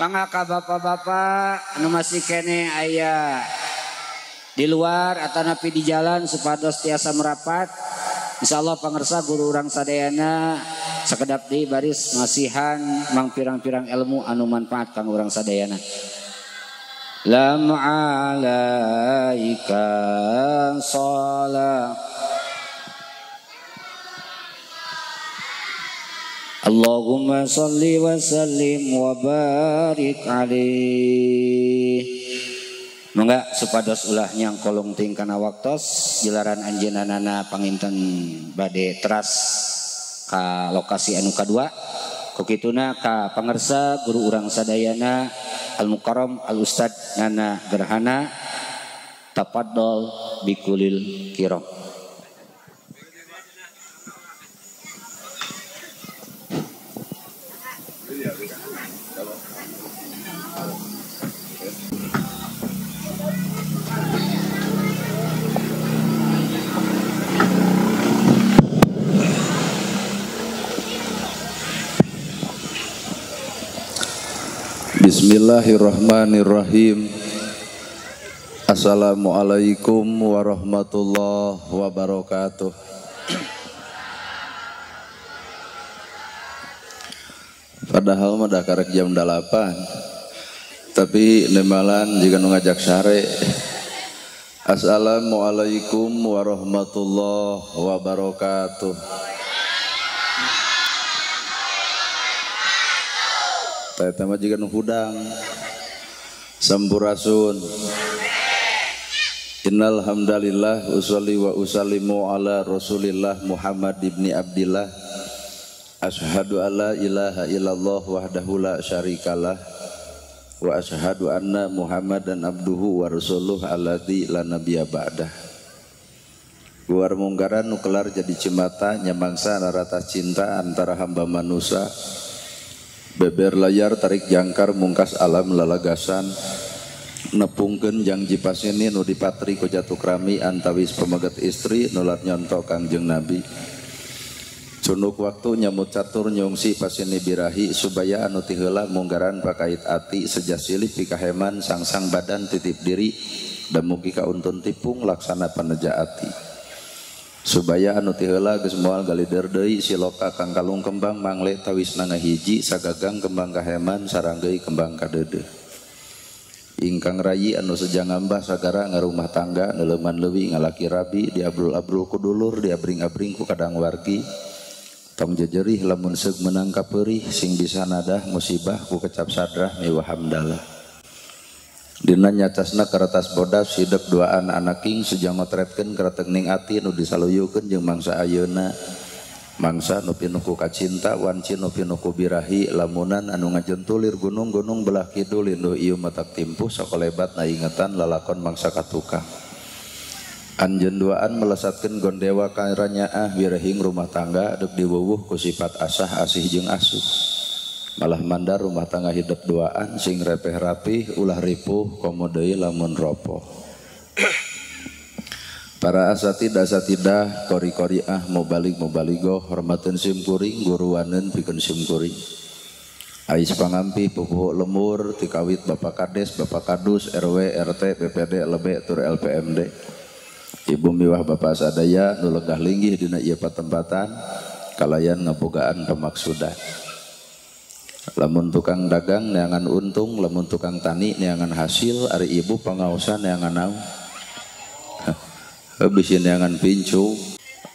Mangga ka bapak-bapak anu masih kene aya di luar atanapi di jalan supados tiasa merapat. Insyaallah pangersa guru urang sadayana sakedap deui baris masihan mang pirang-pirang ilmu anu manfaat kanggo urang sadayana. Lam alaika salat Allahumma salli wa sallim wa barik alaih. Mangga supados ulah nyangkolong ting kana waktos jelaran anjeunana panginten bade teras ka lokasi anu kadua. Ku kituna ka pangersa guru urang sadayana Al Mukarram Al Ustad Nana Gerhana tafaddal bikulil kiram. Bismillahirrahmanirrahim. Assalamualaikum warahmatullahi wabarakatuh. Padahal mah dah karek jam 8, tapi nemalan jika nu ngajak sare. Assalamualaikum warahmatullahi wabarakatuh. Eta mah jiga nu hudang. Sampurasun. Innal hamdalillah usolli wa usallimu ala Rasulillah Muhammad ibni Abdillah. Asyhadu alla ilaha illallah wahdahu la syarikalah wa asyhadu anna Muhammadan abduhu wa rasuluh alladzi la nabiyya ba'dah. Guar munggaran nu kelar jadi cimata nyamangsa narata cinta antara hamba manusa. Beber layar tarik jangkar mungkas alam lalagasan nepungkeun jangji pasini nu dipatri ku jatukrami antawis pemegat istri nulat nyonto Kangjeng Nabi. Cunuk waktu nyamut catur nyungsi pasini birahi subaya anu ti heula munggaran pakait ati seja silih pikaheman sangsang badan titip diri dan mugi kauntun tipung laksana paneja ati. Subaya anu ti heula geus moal galider deui siloka kang kalung kembang mangle tawis nangahiji sagagang kembang kaheman saranggeuy kembang kadeudeuh. Ingkang rayi anu seja ngambah sagara ngarumah tangga neuleuman leuwi ngalaki rabi diabrul-abrul ku dulur diabring-abring ku kadang wargi. Tong jejerih lamun seug meunang kapeurih sing bisa nadah musibah ku kecap sadrah miwah hamdalah. Dina nyacasna kertas bodas hidep duaan anaking seja ngotretkeun keretengning ati nu disaluyukeun jeung mangsa ayeuna. Mangsa nu pinuh ku kacinta wanci nu pinuh ku birahi lamunan anu ngajentulir gunung-gunung belah kidul linduh ieu matak timpuh sakolebat na ingetan lalakon mangsa katukang. Anjeun duaan melesatkeun gondewa karanyaah wirehing rumah tangga deuk diwuwuh ku sifat asah asih jeung asuh. Malah mandar rumah tangga hidup duaan sing repeh rapih ulah ripuh komo deui lamun ropoh. Para asatid asatidah kori-koriah mubalik mubaligoh hormateun sim kuring guruaneun pikeun sim kuring. Ais pangampi pupuhu lemur tikawit Bapak Kades, Bapak Kadus, RW, RT, BPD, LB, tur LPMD. Ibu miwah Bapak sadaya nu legah linggih dina ieu patempatan kalayan ngabogaan pamaksudan. Lamun tukang dagang neangan untung, lamun tukang tani neangan hasil, ari ibu pangaosan neangan naon. Bisi neangan pincuk.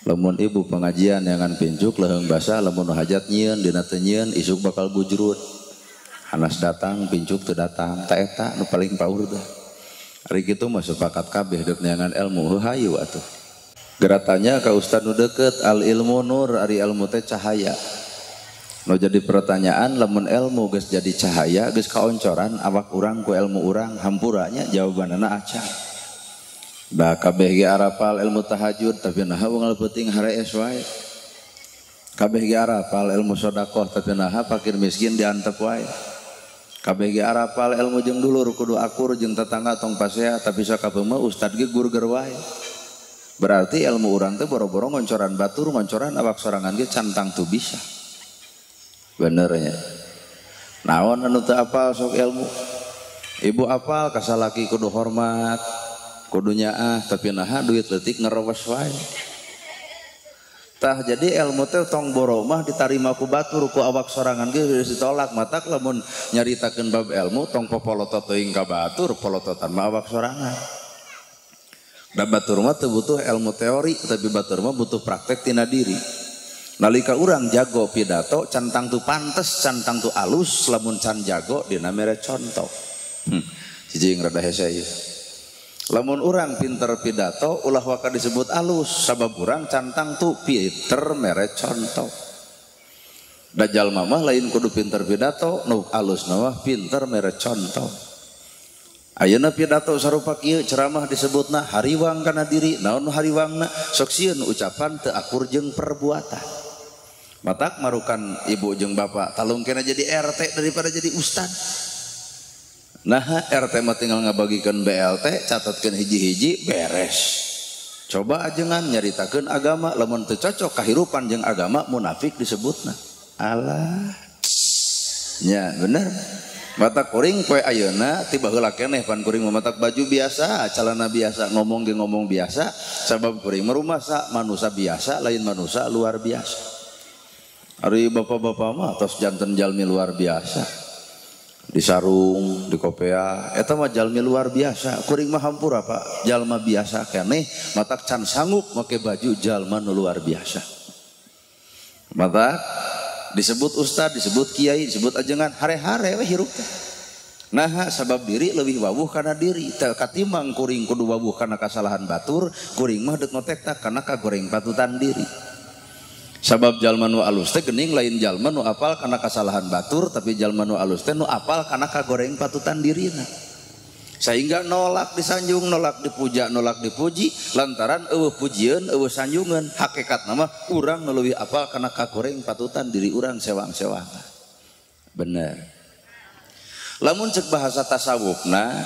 Lamun ibu pengajian neangan pincuk leuheung basah, lamun hajat nyieun dina teu nyieun isuk bakal bujrut. Hanas datang pincuk teu datang, ta eta nu paling paur teh. Ari kitu mah sepakat kabeh deuk neangan ilmu heuh hayu atuh. Geratanya ka ustad nu deukeut al ilmu nur, ari ilmu teh cahaya. No jadi pertanyaan lamun ilmu geus jadi cahaya geus kaoncoran awak urang ku ilmu urang hampuranya jawabanana acan. Da kabeh ge arapal ilmu tahajud tapi naha unggal peuting harees wae. Kabeh ge arapal ilmu sedekah tapi naha fakir miskin diantep wae. Kabeh ge arapal ilmu jeung dulur kudu akur jeung tetangga tong pasea tapi sakabeh mah ustad ge gurger wae. Berarti ilmu urang teh boro-boro ngoncoran batur ngoncoran awak sorangan ge cantang tu bisa. Benernya. Naon anu teu apal sok ilmu. Ibu apal ka salaki kudu hormat, kudu nyaah, tapi naha duit leutik ngerewes wae. Tah jadi ilmu teh tong boro mah ditarima ku batur ku awak sorangan ge geus ditolak. Matak lamun nyaritakeun bab ilmu tong popolotot teuing ka batur, polototan mah awak sorangan. Da batur mah teu butuh ilmu teori, tapi batur mah butuh praktek tina diri. Nalika urang jago pidato can tangtu pantes, can tangtu alus, lamun can jago dina mere contoh. Cicing rada hese ieu. Lamun urang pinter pidato ulah waka disebut alus, sabab urang can tangtu pinter mere contoh. Da jalma mah lain kudu pinter pidato, nu alus mah pinter mere contoh. Ayeuna pidato sarupa kieu ceramah disebutna hariwang kana diri, naon nu hariwangna? Sok sieun ucapan teu akur jeung perbuatan. Matak marukan ibu jeung bapak talung kena jadi RT daripada jadi ustad. Nah RT mah tinggal ngabagikeun BLT, catatkeun hiji-hiji beres. Coba ajengan nyaritakeun agama lamun teu cocok kahirupan jeung agama munafik disebutna. Alah. Nya bener. Matak kuring poe ayeuna ti baheula keneh pan kuring mematak baju biasa, calana biasa, ngomong ge ngomong biasa, sabab kuring merumasa manusia biasa lain manusia luar biasa. Ari bapak-bapak mah tos janten jalmi luar biasa. Di sarung, di kopea, eta mah jalmi luar biasa. Kuring mah hampura Pak, jalma biasa keneh matak can sanggup make baju jalma nu luar biasa. Matak disebut ustad, disebut kiai, disebut ajengan, hare-hare we hirup teh. Nah, sabab diri leuwih wawuh kana diri. Teu katimbang kuring kudu wawuh kana kasalahan batur, kuring mah deuk ngotek tah kana kagoreng patutan diri. Sabab jalma nu alus teh geuning lain jalma nu apal kana kasalahan batur, tapi jalma nu alus teh nu apal kana kagoreng patutan dirina. Sehingga nolak disanjung, nolak dipuja, nolak dipuji lantaran eueuh pujieun, eueuh sanjungan. Hakikatna mah urang nu leuwih apal kana kagoreng patutan diri urang sewang-sewangan. Bener. Lamun cek bahasa tasawufna,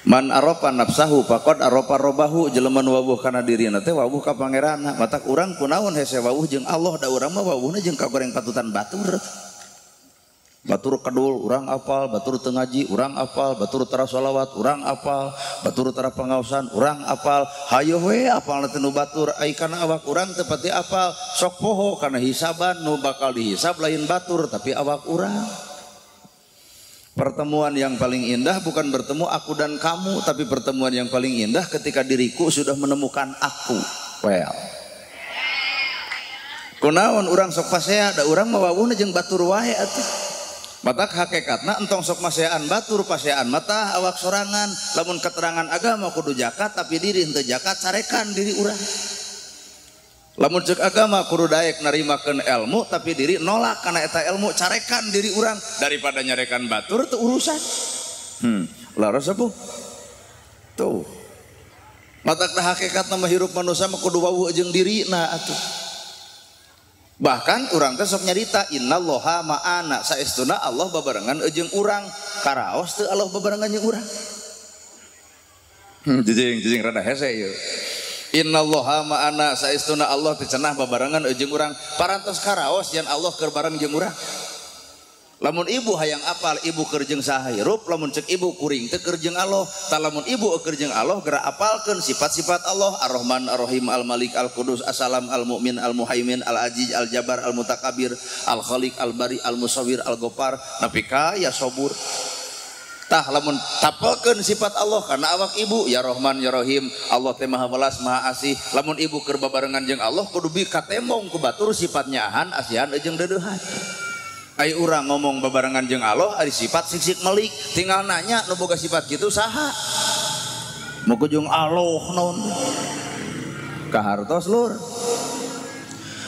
man arofa nafsahu faqad arofa robahu, jelema nu wawuh kana dirina teh wawuh ka pangeranna. Matak urang kunaon hese wawuh jeung Allah, da urang mah wawuhna jeung kagoreng patutan batur. Batur kedul urang apal, batur teu ngaji urang apal, batur tara sholawat urang apal, batur tara pangaosan urang apal, hayoh we apalna teh nu batur, ai kana awak urang teu pati apal, sok poho kana hisaban nu bakal dihisab lain batur tapi awak urang. Pertemuan yang paling indah bukan bertemu aku dan kamu, tapi pertemuan yang paling indah ketika diriku sudah menemukan aku. Well. Kunaon urang sok pasea, da urang mah wawuhna jeung batur wae atuh. Matak hakikatna entong sok maseaan batur, paseaan mata awak sorangan. Lamun keterangan agama kudu jakat, tapi diri henteu jakat, carekan diri urang. Lamun cek agama kudu daek narimakeun ilmu, tapi diri nolak kana eta ilmu, carekan diri urang daripada nyarekan batur teu urusan. Laras apa? Tuh. Matak da hakikatna mah hirup manusia mah kudu wawuh jeung dirina atuh. Bahkan urang teh sok nyarita innallaha ma'ana, saestuna Allah babarengan jeung urang, karaos teu Allah babarengan jeung urang. Jijing rada hese ieu. Innallaha ma'ana, saestuna Allah teh cenah babarengan jeung urang, parantos karaos yen Allah keur bareng jeung urang. Lamun ibu hayang apal ibu keur jeung saha hirup, lamun cek ibu kuring teu keur jeung Allah, tah lamun ibu keur jeung Allah geura apalkeun sifat-sifat Allah, Ar-Rahman, Ar-Rahim, Al-Malik, Al-Qudus, As-Salam, Al-Mu'min, Al-Muhaimin, Al-Aziz, Al-Jabbar, Al-Mutakabir, Al-Khaliq, Al-Bari, Al-Musawwir, Al-Ghaffar, nepi ka ya Sabur. Tah lamun tapelkeun sifat Allah kana awak ibu, ya Rahman ya Rahim, Allah teh Maha Welas Maha Asih. Lamun ibu keur babarengan jeung Allah kudu bi katemong ku batur sifat nyaahan, asihan jeung deudeuhan. Ai urang ngomong babarengan jeung Allah ari sifat sik-sik melik, tinggal nanya nu boga sifat kitu saha? Muku jeung Allah naon? Kahartos lur.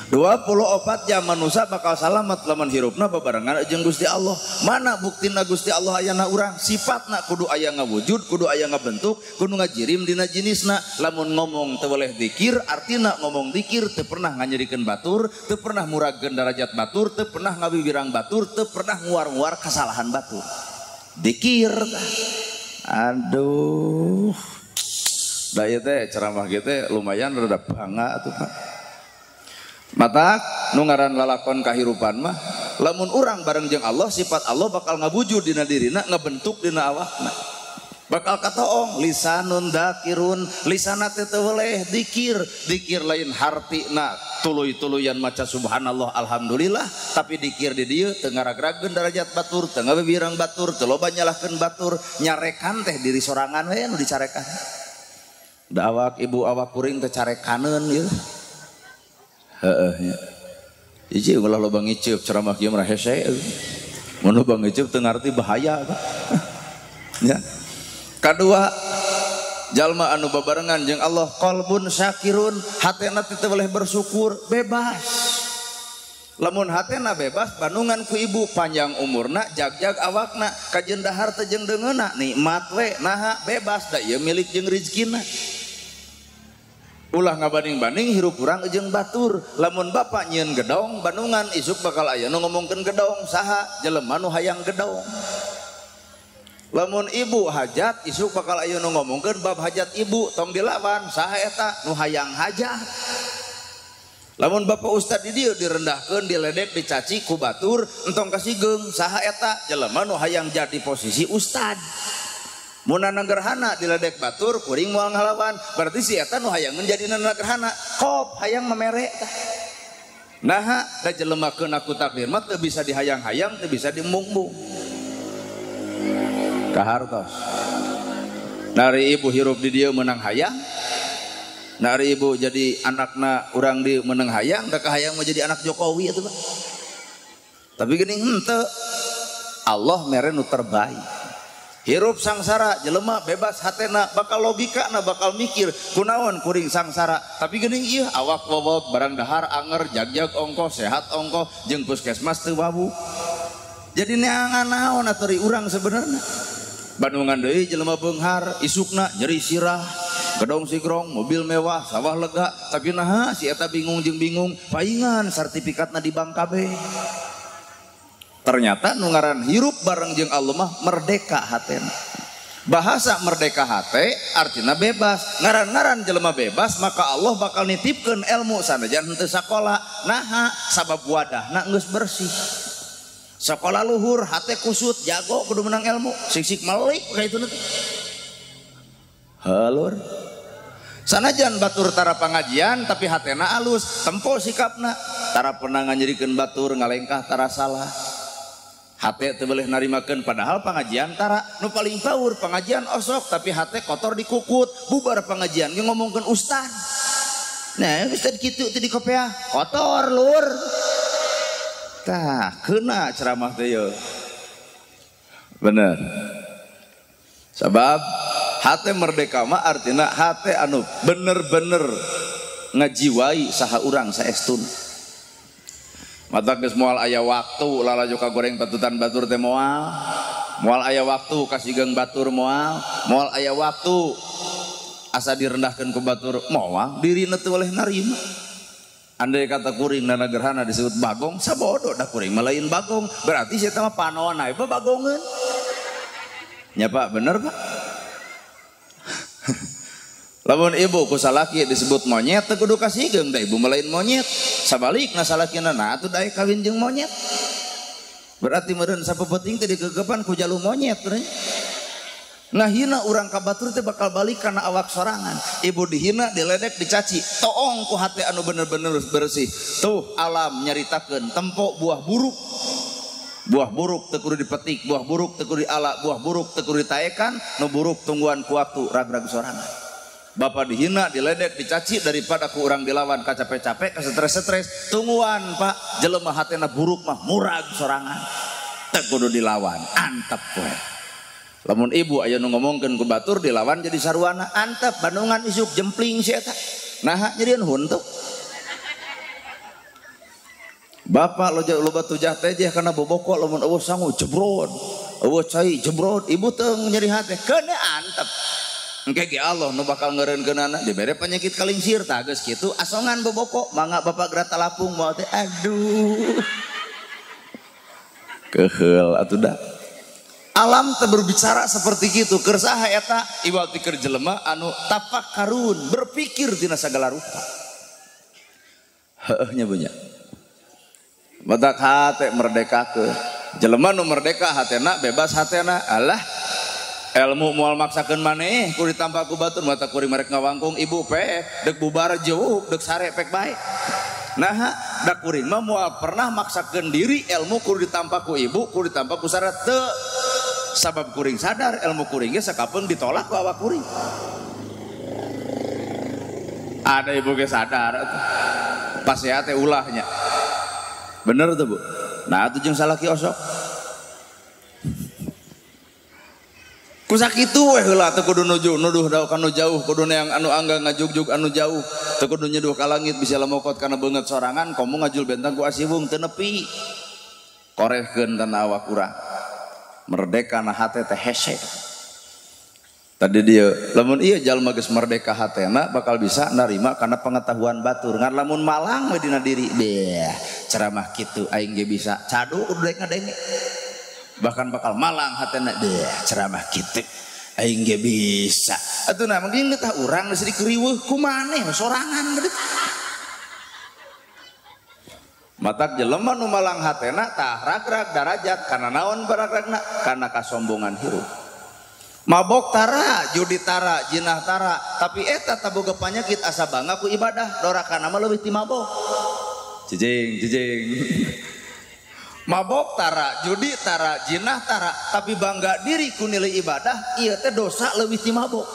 24 jam manusia bakal salamat lamun hirupna babarengan jeung Gusti Allah. Mana buktina Gusti Allah ayana urang? Sifatna kudu aya ngawujud, kudu aya ngabentuk, kudu ngajirim dina jinisna. Lamun ngomong teu boleh dikir, artina ngomong dikir teu pernah nganyerikeun batur, teu pernah muragkeun darajat batur, teu pernah ngawiwirang batur, teu pernah nguar-nguar kasalahan batur. Dikir. Aduh. Da ieu teh ceramah kieu teh lumayan rada bangga atuh Pak. Matak nu ngaran lalakon kahirupan mah Lamun urang bareng jeung Allah, sifat Allah bakal ngabujur dina dirina, ngabentuk dina awakna. Bakal katoong lisanun dakirun, lisana teh teu weleh dikir, dikir lain hartina tuluy-tuluyan maca subhanallah alhamdulillah, tapi dikir di dieu teu ngaragrageun darajat batur, teu ngabibirang batur, teu loba nyalahkeun batur, nyarekan teh diri sorangan we nu dicarekan. Da awak ibu awak kuring teh carekaneun ieu. Heeh nya. Hiji ulah loba ngiceup ceramah kieu mah hese. Mun loba ngiceup teu ngarti bahaya. Nya. Kadua jalma anu babarengan jeung Allah qalbun syakirun, hatena teu boleh bersyukur, bebas. Lamun hatena bebas bandungan ku ibu panjang umurna, jagjag awakna, kajeun dahar teh jeung deungeunna, nikmat we naha bebas da ieu milik jeung rizkina. Ulah ngabanding-banding hirup urang jeung batur. Lamun bapak nyieun gedong bandungan isuk bakal aya nu ngomongkeun gedong, saha jelema nu hayang gedong. Lamun ibu hajat isuk bakal aya nu ngomongkeun bab hajat ibu, tong dilawan saha eta nu hayang hajat. Lamun bapak ustad di dieu direndahkeun, diledek, dicaci ku batur, entong kasigeung saha eta jelema nu hayang jadi posisi ustad. Mun gerhana diledek batur kuring moal ngalawan, berarti si eta nu hayang jadi gerhana, kop hayang memere tah. Naha da jelema keun aku takdir mah teu bisa dihayang-hayang, teu bisa diembung-embung. Kahartos. Nari ibu hirup di dieu menang hayang, nari ibu jadi anakna urang di menang hayang, da kahayang mah jadi anak Jokowi atuh Pak. Tapi geuning henteu, Allah mere nu terbaik. Hirup sangsara jelema bebas hatena, bakal logikana, bakal mikir kunaon kuring sangsara. Tapi geuning ieu awak wowok barang dahar anger jagjag ongkoh sehat ongkoh jeung puskesmas teu wawu. Jadi neangan naon atuh urang sebenarnya. Bandungan deui jelema beunghar isukna nyeri sirah, gedong sigrong, mobil mewah, sawah lega, tapi naha si eta bingung jeung bingung, paingan sertifikatna di bank kabeh. Ternyata nu ngaran hirup bareng jeung Allah mah merdeka hatena. Bahasa merdeka hate artinya bebas. Ngaran-ngaran jelema bebas maka Allah bakal nitipkeun ilmu sanajan henteu sakola. Naha sabab wadahna geus bersih. Sekolah luhur hate kusut jago kudu menang ilmu, sik-sik melik ka itu teh. Halur. Sanajan batur tara pangajian tapi hatena alus, tempo sikapna. Tara pernah nganyerikeun batur ngalengkah tara salah. Hate teu boleh narimakeun padahal pangajian tara nu paling paur pangajian osok tapi hate kotor dikukut, bubar pangajian ge ngomongkeun ustad. Nah, ustad kitu teh di kopeah, kotor lur. Tah, kena ceramah teh yeuh. Bener. Sabab hate merdeka mah artina hate anu bener-bener ngajiwai saha urang saestuna. Mata geus moal aya waktu lalajo ka goreng patutan batur teh moal. Moal aya waktu kasigeung batur moal, moal aya waktu asa direndahkeun ku batur moal, dirina teu boleh narima. Andai kata kuring dana gerhana disebut bagong, sabodo dah kuring malain bagong, berarti saya mah panoan ae bagongeun. Nya Pak, bener Pak? Lamun ibu ku salaki disebut monyet teu kudu kasigeung da ibu malain monyet. Sabalikna salakina nah atuh daek kawin jeung monyet. Berarti meureun sapepeting teh dikegepan ku jalu monyet teh. Ngahina urang ka batur teh bakal balik kana awak sorangan. Ibu dihina, diledek, dicaci, toong ku hate anu bener-bener bersih. Tuh alam nyaritakeun tempo buah buruk. Buah buruk teu kudu dipetik, buah buruk teu kudu diala, buah buruk teu kudu ditaekan, nu buruk tungguan ku waktu rag-rag sorangan. Bapak dihina, diledek, dicaci daripada ku urang dilawan ka capek-capek, ka stres-stres. Tungguan Pak, jelema hatena buruk mah murag sorangan. Teu kudu dilawan, antep we. Lamun ibu aya nu ngomongkeun ku batur dilawan jadi sarwana, antep bandungan isuk jempling si eta. Naha nyerieun huntuk. Bapak loba tujah tejeh kana boboko lamun eueuh sangu jebrod, eueuh cai jebrod, ibu teu nyeri hate, keuna antep. Engke ge Allah nu bakal ngeureunkeunana dibere penyakit kalingsir tah geus kitu asongan boboko mangga bapak gerata lapung moal teh aduh. Keheul atuh da. Alam teu berbicara seperti kitu keur saha eta iwal ti keur jelema anu tafakkarun berpikir tina sagala rupa. Heueuh nya bunya. Batak hate merdekakeun. Jelema nu merdeka hatena bebas hatena. Alah ilmu moal maksakeun maneh kudu ditampa ku batur mata kuring merek ngawangkung ibu pe dek bubar jauh dek sare pek bae. Nah da kuring mah moal pernah maksakeun diri ilmu kudu ditampa ku ibu kudu ditampa ku syarat teu. Sabab kuring sadar ilmu kuring ge sakapeung ditolak ku awak kuring. Ada ibu ge sadar pas ya teh ulahnya. Bener tuh Bu. Nah atuh jeung salaki osok. Ku sakitu we heula teu kudu nuju nuduh kanu jauh kudu neang anu angga ngajugjug anu jauh teu kudu nyeduh ka langit bisa lemokot kana beungeut sorangan komo ngajul bentang ku asiwung teu nepi. Korehkeun tanah awak urang. Merdeka na hate teh hese. Tadi dia lamun ieu jalma geus merdeka hatena bakal bisa narima kana pengetahuan batur. Ngan lamun malang we dina diri deh ceramah kitu aing ge bisa cadu kudu daek ngadenge. Bahkan bakal malang hatena deh ceramah kitu aing ge bisa. Atuh nah mungkin tah urang geus dikeriweuh ku maneh sorangan geuh. Matak jelema nu malang hatena tah ragrag darajat kana naon baragragna kana kasombongan hirup. Mabok tara, judi tara, jinah tara, tapi eta taboga panyakit asa bangga ku ibadah, dorakana mah leuwih ti mabok. Cicing, cicing. Mabok tara, judi tara, jinah tara, tapi bangga diri ku nilai ibadah, ieu teh dosa leuwih ti mabok.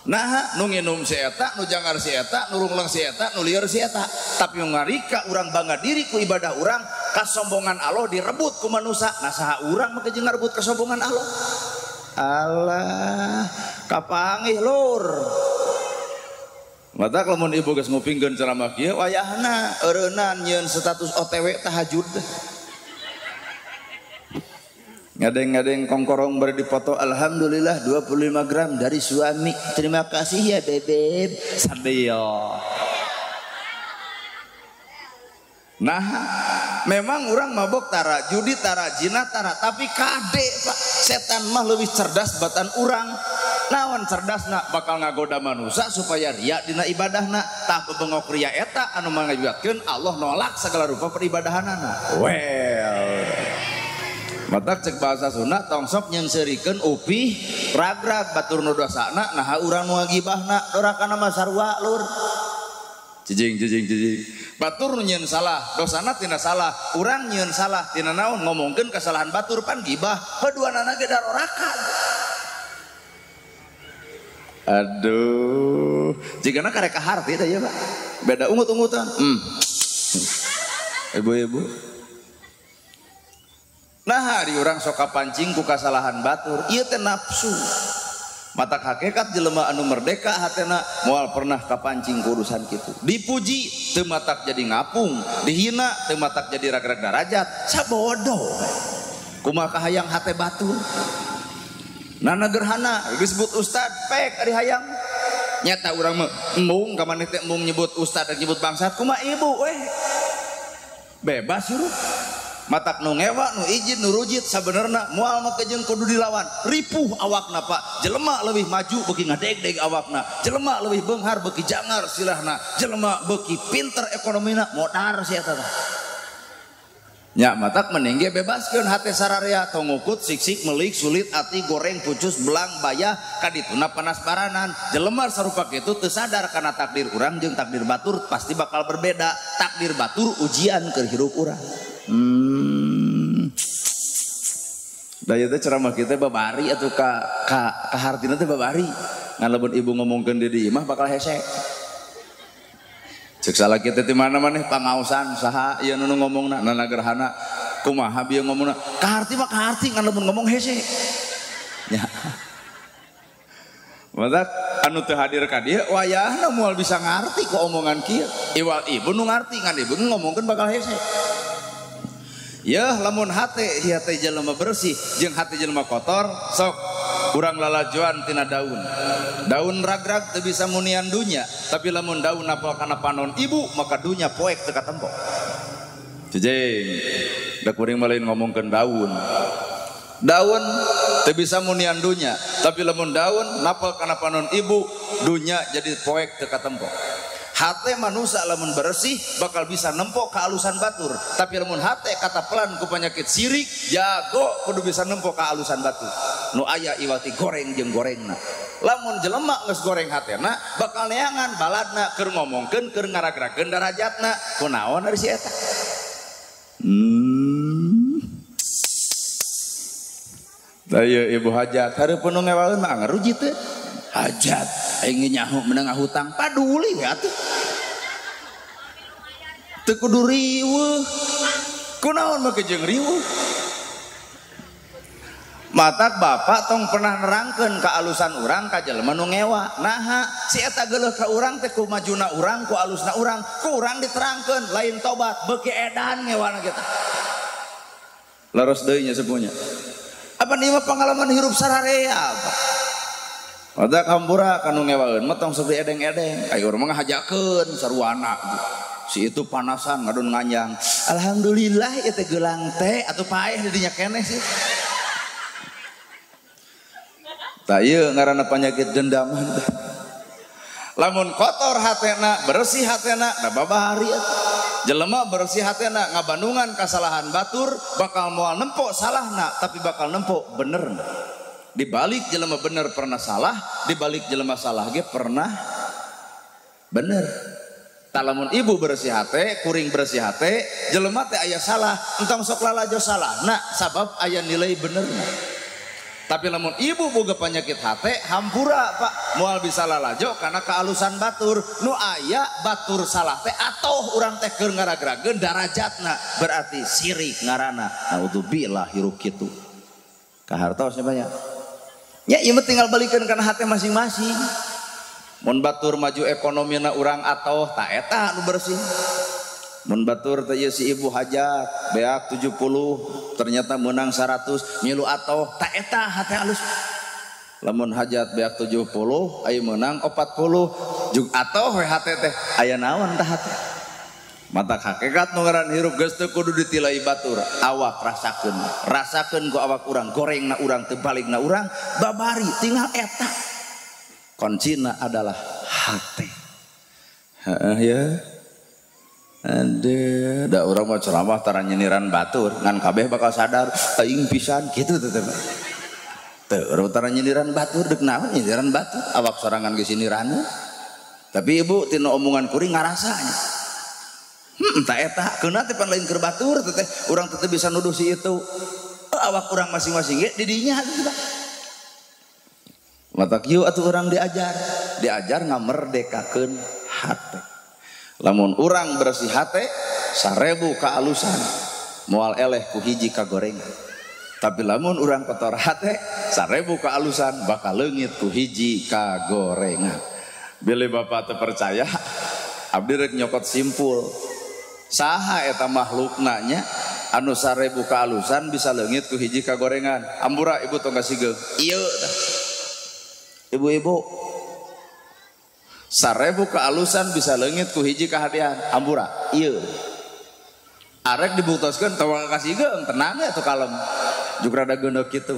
Nah, nu nginum si eta, nu jangar si eta, nu rungleng si eta, nu lieur si eta, tapi ngarika urang bangga diri ku ibadah urang, kasombongan Allah direbut ku manusa. Nah saha urang mah jeung ngarebut kasombongan Allah. Allah kapangih lur. Mata lamun ibu geus ngupingkeun ceramah kieu wayahna eureunnan nyieun status OTW tahajud. Ngadeng-ngadeng kongkorong bari dipoto alhamdulillah 25 gram dari suami. Terima kasih ya bebeb. Sadeo. Nah, memang orang mabok tara, judi tara, zina tara, tapi kade Pak, setan mah lebih cerdas batan urang. Naon cerdasna bakal ngagoda manusia supaya ria dina ibadahna. Tah bebengok ria eta anu mangajuatkeun Allah nolak segala rupa peribadahanana. Well, matak cek bahasa Sunda tong sok nyeungseurikeun upih ragrag batur nu dosana naha urang nu ngagibahna dorakana mah sarua lur. Cicing cicing cicing. Batur nu nyieun salah, dosana tina salah, urang nyieun salah tina naon ngomongkeun kesalahan batur pan gibah, haduanana ge daroraka. Aduh, jigana karek kaharti teh ya Pak. Beda ungut-ungutan. Ibu-ibu. Nah, hari urang sok kapancing ku kasalahan batur, ieu teh nafsu. Matak hakikat jelema anu merdeka hatena moal pernah kapancing ku urusan kitu. Dipuji teu matak jadi ngapung, dihina teu matak jadi ragrag darajat, sabodo. Kumaha kahayang hate batur. Nana gerhana disebut ustad pek ari hayang. Nyata urang mah embung ka maneh teh embung nyebut ustad dan nyebut bangsat kumaha ibu weh. Bebas hirup. Matak nu ngewa, nu ijin, nu rujit sabenerna moal mah jeung kudu dilawan. Ripuh awakna Pak. Jelema leuwih maju beuki ngadegdeg awakna. Jelema leuwih beunghar beuki jangar silahna. Jelema beuki pinter ekonomina modar si eta teh. Nya matak mending ge bebaskeun hate sararea tong ngukut sik-sik melik sulit ati goreng pucus belang bayah kadituna panas baranan. Jelema sarupa kitu teu sadar kana takdir urang jeung takdir batur pasti bakal berbeda. Takdir batur ujian keur hirup urang. Da ieu teh ceramah kita babari atuh ka hartina teh babari. Ngan lamun ibu ngomongkeun di imah bakal hese. Cek salah kita di mana maneh pangaosan saha ieu nu ngomongna nana gerhana kumaha bieu ngomongna kaharti mah kaharti ngan lamun ngomong hese. Nya. Matak anu teu hadir ka dieu wayahna moal bisa ngarti ku omongan kieu. Iwal ibu nu ngarti ngan ibu ngomongkeun bakal hese. Yeuh lamun hate hate jelema bersih jeung hate jelema kotor sok urang lalajoan tina daun. Daun ragrag teu bisa munian dunya, tapi lamun daun napal kana panon ibu maka dunya poek teu katempo. Cicing, da kuring mah lain ngomongkeun daun. Daun teu bisa munian dunya, tapi lamun daun napal kana panon ibu dunya jadi poek teu katempo. Hate manusia lamun bersih bakal bisa nempo kealusan batur. Tapi lamun hate katapelan ku penyakit sirik, jago kudu bisa nempo kealusan batur. Nu aya iwati goreng jeung gorengna. Lamun jelema geus goreng hatena bakal neangan baladna keur ngomongkeun keur ngaragrakeun darajatna. Kunaon ari si eta? Tah ieu ibu hajat hareupeun nu ngewaeun mah ngaruji teh. Hajat aing nyaho menang hutang paduli we atuh. Teu kudu riweuh. Kunaon mah jeung riweuh? Matak bapak tong pernah nerangkeun kaalusan urang ka jelema nu ngewa. Naha si eta geuleuh ka urang teh ku majuna urang, ku alusna urang, ku urang diterangkeun lain tobat beuki edan ngewana kita. Leres deui nya sepunya. Apa nih mah pengalaman hirup sararea apa? Matak hampura kanu ngewaeun mah tong sok edeng-edeng. Ayo urang mah ngahajakeun sarwana. Si itu panasan ngadon nganjang. Alhamdulillah ieu teh geulang teh atuh paeh di dinya keneh sih. Tah ieu ngaranna penyakit dendaman. Lamun kotor hatena, bersih hatena, da babari atuh. Jelema bersih hatena ngabandungan kasalahan batur bakal moal nempo salahna tapi bakal nempo benerna. Dibalik jelema bener pernah salah, dibalik jelema salah ge pernah bener. Tah lamun ibu bersih hate, kuring bersih hate, jelema teh aya salah, entong sok lalajo salahna sabab aya nilai benerna. Tapi lamun ibu boga penyakit hate, hampura pak, moal bisa lalajo karena kealusan batur. Nu aya batur salah teh atoh urang teh keur ngaragrageun darajatna, berarti sirik ngaranna. Naudzubillah hirup kitu. Kahartos nya banyak. Ya ieu mah tinggal balikeun kana hate masing-masing. Mun batur maju ekonomina urang atoh, ta eta nu bersih. Mun batur teh si ibu hajat beak 70 ternyata menang 100 ngilu atoh ta eta hate alus. Lamun hajat beak 70 aya menang 40 jug atoh we hate teh aya naon tah hate. Mata hakikat nu ngaran hirup geus teu kudu ditilai batur, awak rasakeun. Rasakeun ku awak urang, gorengna urang teu balikna urang, babari tinggal eta. Kuncina adalah hate. Heeh ya. Aduh, da urang mah ceramah tara nyiniran batur, ngan kabeh bakal sadar aing pisan kitu teh teh. Teu urang tara nyiniran batur deuk naon nyiniran batur, awak sorangan ge sinirana. Tapi ibu tina omongan kuring ngarasanya. Tah eta keuna teh pan lain keur batur teh urang teh bisa nuduh si itu. Awak urang masing-masing ge di dinya kitu tah. Matak ieu atuh urang diajar, diajar ngamerdekakeun hate. Lamun urang bersih hate 1000 kaalusan moal eleh ku hiji kagorengan. Tapi lamun urang kotor hate 1000 kaalusan bakal leungit ku hiji kagorengan. Bilih bapak teu percaya abdi rek nyokot simpul. Saha eta makhlukna nya anu 1000 kaalusan bisa leungit ku hiji kagorengan. Ambura ibu tong kasigeung. Ieu tah. Ibu-ibu 1000 kealusan bisa leungit ku hiji kahadean. Ambura ieu arek dibuktoskeun tong kasigeung tenang ya tuh kalem juk rada geundeuk kitu.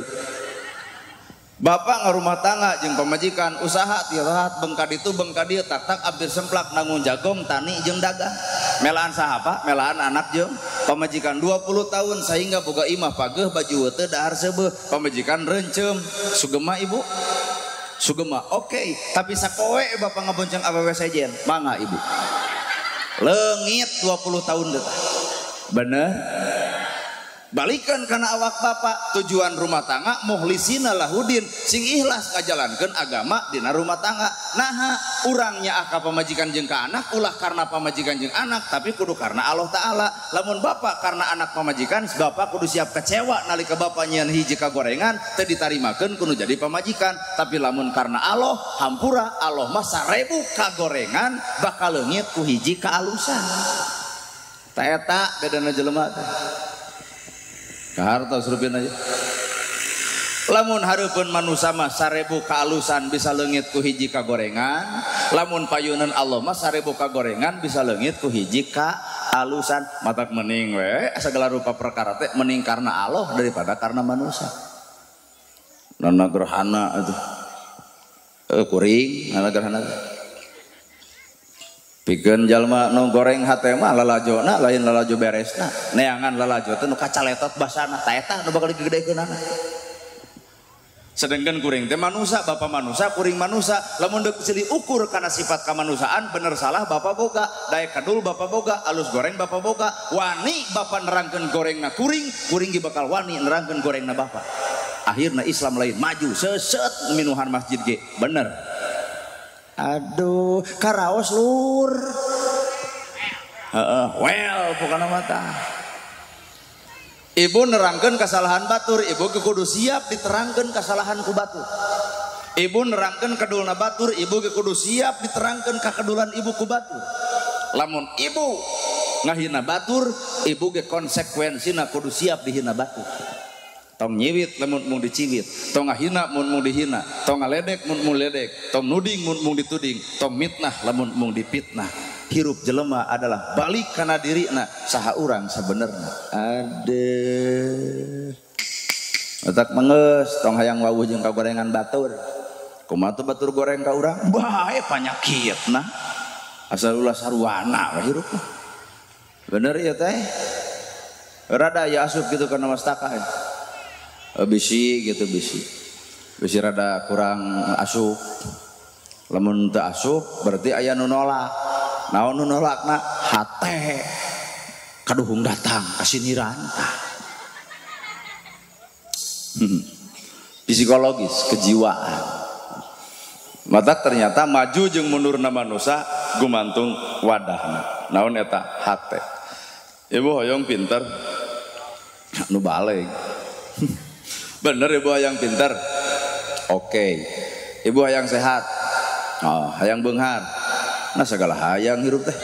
Bapak ngarumah tangga jeung pamajikan usaha tirat bengka ditu bengka dieu tak-tak abdir semplak nanggung jagong tani jeung dagang. Melaan saha Pak? Melaan anak jeung pamajikan 20 tahun sehingga boga imah pageuh baju teu dahar seubeuh pamajikan rencem. Sugema ibu? Sugema, oke, okay. Tapi sakoe bapak ngabonceng awewe sejen, mangga ibu. Leungit 20 tahun teh. Bener? Balikan karena awak bapak tujuan rumah tangga muhlisina lahudin sing ikhlas ngajalankeun agama dina rumah tangga. Naha urangnya aka pamajikan jeung ka anak ulah karena pamajikan jeung anak tapi kudu karena Allah Ta'ala. Lamun bapak karena anak pamajikan bapak kudu siap kecewa nalika bapak nyieun hiji kagorengan teu ditarimakeun kudu jadi pamajikan. Tapi lamun karena Allah hampura Allah mah 1000 kagorengan bakal leungit ku hiji kaalusan. Ta eta bedana jelema teh. Hartos rupin aja. Lamun hareupeun manusa mah 1000 kaalusan bisa leungit ku hiji kagorengan, lamun payunan Allah mah 1000 kagorengan bisa leungit ku hiji kaalusan. Matak mending we segala rupa perkara teh mending karena Allah daripada karena manusia. Nana gerhana atuh. Kuring nana gerhana teh. Pikeun jalma nu goreng hate mah lalajona lain lalajo beresna. Neangan lalajo teh nu kacaletot basana, ta eta nu bakal digedekeunana. Sedangkan kuring teh manusa, bapak manusa, kuring manusa. Lamun deuk silih ukur kana sifat kamanusiaan, bener salah bapak boga, daek kadul bapak boga, alus goreng bapak boga, wani bapak nerangkeun gorengna kuring, kuring ge bakal wani nerangkeun gorengna bapak. Akhirna Islam lain maju, seset minuhan masjid ge, bener. Aduh, karaos lur. Heeh, well pokona mah tah. Ibu nerangkan kesalahan batur, ibu kudu siap diterangkan kesalahan ku batur. Ibu nerangkan kedulna batur, ibu kudu siap diterangkan kekedulan ibu ku batur. Lamun ibu ngahina batur, ibu ge konsekuensina kudu siap dihina batur. Tong nyiwit lamun mung diciwit, tong ngahina mun mung dihina, tong ngaledek mun mung ledek, tong nuding mun mung dituding, tong mitnah lamun mung dipitnah. Hirup jelema adalah balik kana dirina saha urang sabenerna. Aduh. Otak mengeus tong hayang wawuh jeung kagorengan batur. Kumaha tuh batur goreng ka urang? Bae panyakitna. Asal ulah sarwana we hirup mah. Bener ieu teh? Rada ya asup gitu kana mastaka. Bisi gitu bisi. Bisi rada kurang asup. Lamun teu asup berarti aya nu nolak. Naon nu nolakna hate kaduhung datang kasiniran tah. Psikologis kejiwaan. Mata ternyata maju jeung mundurna manusa gumantung wadahna. Naon eta hate. Ibu hoyong pinter nu baleg. Bener ibu hayang pinter. Oke. Ibu hayang sehat. Oh, hayang beunghar. Nah segala hayang hirup teh.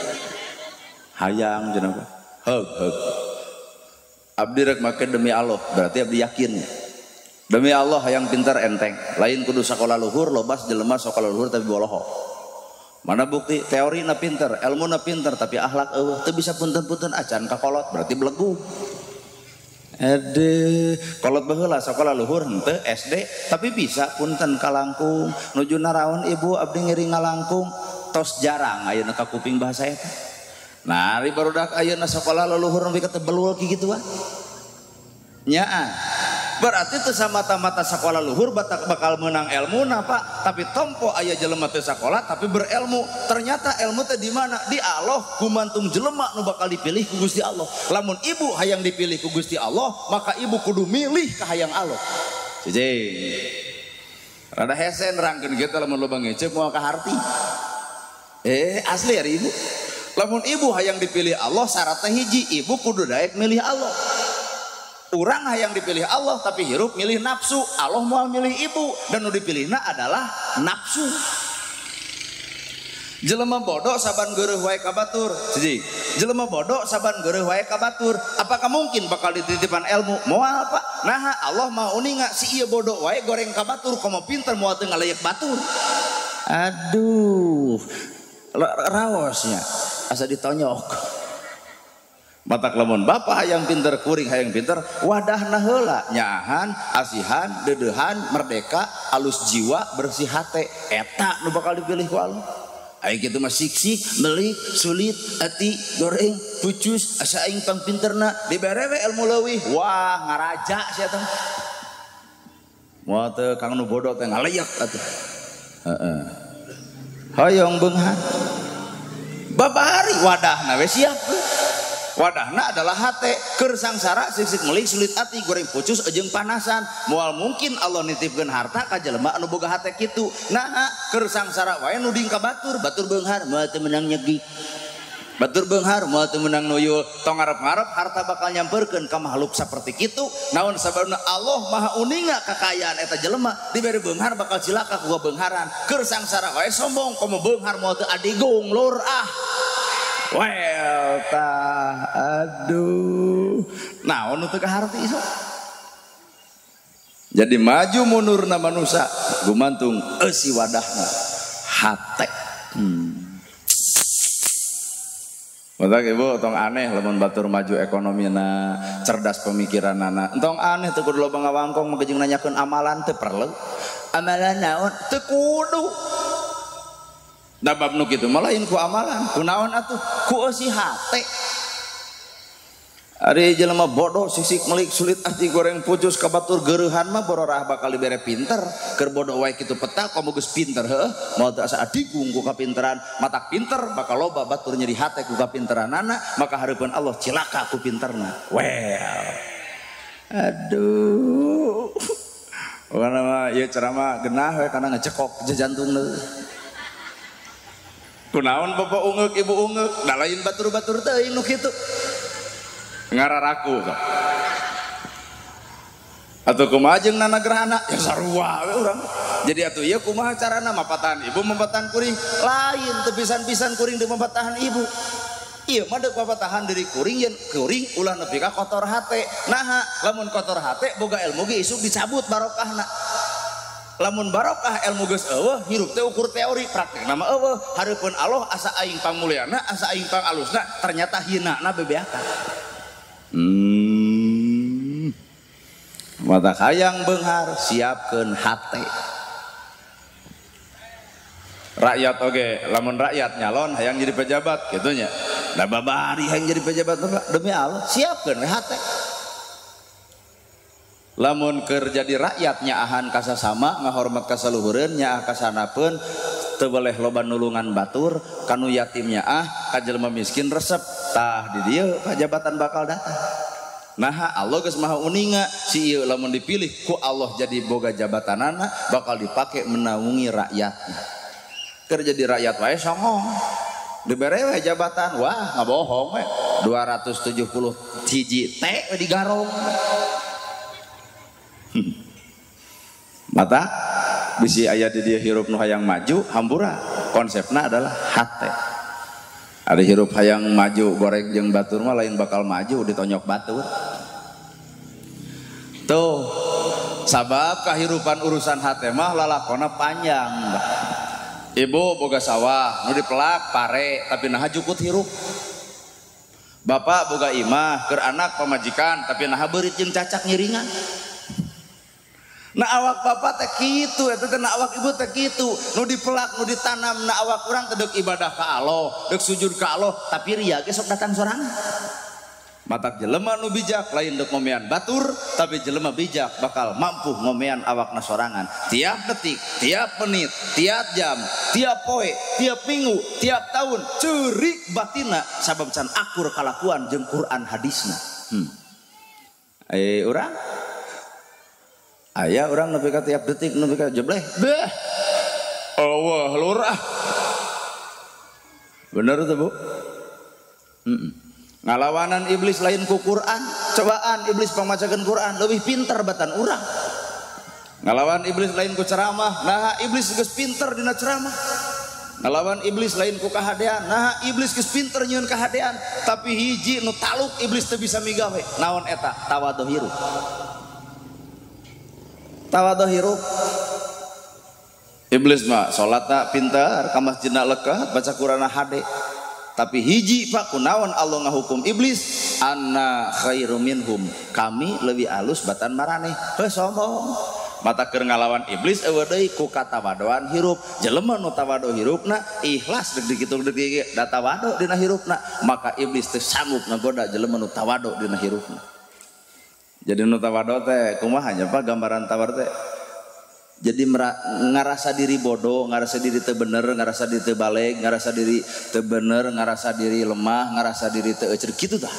Hayang cenah apa? Heug heug. Abdi rek make demi Allah, berarti abdi yakin. Demi Allah hayang pinter enteng. Lain kudu sakola luhur, lobas jelema sakola luhur tapi boloho. Mana bukti teorina pinter, ilmuna pinter tapi akhlak eueuh teu bisa punten-punten acan ka kolot berarti belegu. Ade, kolot baheula sakola luhur henteu SD tapi bisa punten kalangkung. Nuju naraon ibu abdi ngiring ngalangkung. Tos jarang ayeuna ka kuping bahasa eta. Nah, ari barudak ayeuna sakola leluhur nepi ka teu belul ki kitu ah. Nyaa. Berarti teu samata-mata sakola luhur bakal menang elmuna, Pak, tapi tompo aya jelema teu sakola tapi berilmu. Ternyata ilmu teh di mana? Di Allah, gumantung jelema nu bakal dipilih ku Gusti Allah. Lamun ibu hayang dipilih ku Gusti Allah, maka ibu kudu milih ka hayang Allah. Cicing. Rada hese nerangkeun kitu lamun loba ngecep moal kaharti. Asli ari ibu. Lamun ibu hayang dipilih Allah syaratnya hiji, ibu kudu daek milih Allah. Urang hayang dipilih Allah tapi hirup milih nafsu, Allah moal milih ibu dan nu dipilihna adalah nafsu. Jelema bodoh saban geureuh wae ka batur. Hiji. Jelema bodoh saban geureuh wae ka batur. Apakah mungkin bakal dititipan ilmu? Moal, Pak. Naha Allah mau uninga si ieu bodoh wae goreng ka batur, komo pinter moal teu ngaleuk batur. Aduh. Raosnya asa ditonyok. Matak lamun bapak hayang pinter kuring hayang pinter wadahna heula nyaahan asihan deudeuhan merdeka alus jiwa bersih hate eta nu bakal dipilih ku Allah. Ai kitu mah siksi melik sulit ati goreng pucus asa aing pang pinterna dibere we ilmu leuwih wah ngaraja sia teh. Moal teu kang nu bodoh teh ngaleyak atuh. Heeh. Hoyong beunghar. Babari wadahna we siap. Wadahna adalah hate keur sangsara sisik melik sulit ati goreng pucus jeung panasan. Moal mungkin Allah nitipkeun harta ka jelema anu boga hate kitu. Naha keur sangsara wae nuding ka batur, batur beunghar moal teu meunang nyegi. Batur beunghar moal teu meunang nuyul. Tong ngarep-ngarep harta bakal nyamperkeun ka makhluk saperti kitu. Naon sababna Allah Maha uninga kakayaan eta jelema dibere beunghar bakal cilaka ku beungharan. Keur sangsara wae sombong komo beunghar moal teu adigung lur ah. Well tah aduh naon nu teu kaharti sok. Jadi maju mundurna manusa gumantung eusi wadahna hate. Matak ibu tong aneh lamun batur maju ekonomina, cerdas pemikiranana. Entong aneh teu kudu loba ngawangkong mah jeung nanyakeun amalan teu perlu. Amalan naon teu kudu. Da bab nu kitu mah lain ku amalan, ku naon atuh? Ku eusi hate. Ari jelema bodoh sisik melik sulit ati goreng pucus ka batur geureuhan mah bororah bakal dibere pinter. Keur bodoh wae kitu peta komo geus pinter heuh, moal teu asa adigung ku kapinteran, matak pinter bakal loba batur nyeri hate ku kapinteranana, maka hareupeun Allah cilaka ku pinterna. Well. Aduh. Pokona mah ieu ceramah genah we kana ngecekok jantungna. Kunaon bapak ungeuk ibu ungeuk, da lain batur-batur teuing nu kitu. Ngararaku sok. Atuh kumaha jeung nanagrahana? Ya sarua we urang. Jadi atuh ieu kumaha carana mapatahan ibu mapatahan kuring? Lain teu pisan-pisan kuring deuk mapatahan ibu. Ieu mah deuk mapatahan diri kuring yen kuring ulah nepi ka kotor hate. Naha lamun kotor hate boga ilmu ge isuk dicabut barokahna. Lamun barokah ilmu geus eueuh hirup teh ukur teori praktekna mah eueuh. Hareupeun Allah asa aing pangmulyana, asa aing pangalusna, ternyata hinana bebeakan. Mata hayang beunghar siapkeun hate. Rakyat oge, lamun rakyat nyalon hayang jadi pejabat kitu nya. Da babari hayang jadi pejabat Bapak, demi Allah siapkeun we hate. Lamun keur jadi rakyat nyaahan ka sasama, ngahormat ka saluhureun, nyaah ka sanapeun, teu boleh loba nulungan batur, kanu yatim nyaah, ka jelema miskin resep. Tah di dieu jabatan bakal datang. Nah Allah geus maha uninga si ieu lamun dipilih ku Allah jadi boga jabatanana bakal dipake menaungi rakyatna. Keur jadi rakyat wae songong. Dibere we jabatan, wah ngabohong we. 270 hiji T we digarong. Mata bisi aya di dieu hirup nu hayang maju hampura konsepna adalah hate. Ada hirup hayang maju goreng jeung batur mah lain bakal maju ditonyok batur. Tuh sabab kahirupan urusan hate mah lalakona panjang. Ibu boga sawah nu dipelak pare tapi naha jukut hirup. Bapak boga imah keur anak pamajikan tapi naha beurit jeung cacak ngiringan. Nah awak bapak teh kitu eta teh, nah awak ibu teh kitu, nu dipelak nu ditanam, nah awak urang teh deuk ibadah ka Allah, deuk sujud ka Allah, tapi ria ge sok datang sorangan. Matak jelema nu bijak lain deuk ngomean batur, tapi jelema bijak bakal mampu ngomean awakna sorangan. Tiap detik, tiap menit, tiap jam, tiap poe, tiap minggu, tiap tahun, ceurik batina sabab can akur kalakuan jeung Quran hadisna. Urang aya orang nepi ka tiap detik nepi ka jebleh beh Allah lurah bener tuh Bu. Ngalawanan iblis lain ku Quran, cobaan iblis pangmacakeun Quran leuwih pinter batan urang. Ngalawan iblis lain ku ceramah, nah iblis geus pinter dina ceramah. Ngalawan iblis lain ku kahadean, nah iblis geus pinter nyieun kahadean, tapi hiji nu taluk iblis teu bisa migawe. Naon eta? Tawadhu hirup. Tawadhu hirup. Iblis mah salatna pintar, ka masjidna leukeut, baca Qur'anna hade. Tapi hiji Pak kunaon Allah ngahukum iblis, anna khairum minhum. Kami leuwih alus batan maraneh. Heuh sombong. Mata keur ngalawan iblis eueuh deui ku katawadoan hirup. Jelema nu tawadu hirupna ikhlas deuk dikitu deuk da tawadu dina hirupna, maka iblis teu sanggup ngagoda jelema nu tawadu dina hirupna. Jadi nu tawadu teh kumaha nya Pak gambaran tawadu teh. Jadi ngarasa diri bodoh, ngarasa diri teu bener, ngarasa diri teu baleg, ngarasa diri teu bener, ngarasa diri lemah, ngarasa diri teu euceur kitu tah.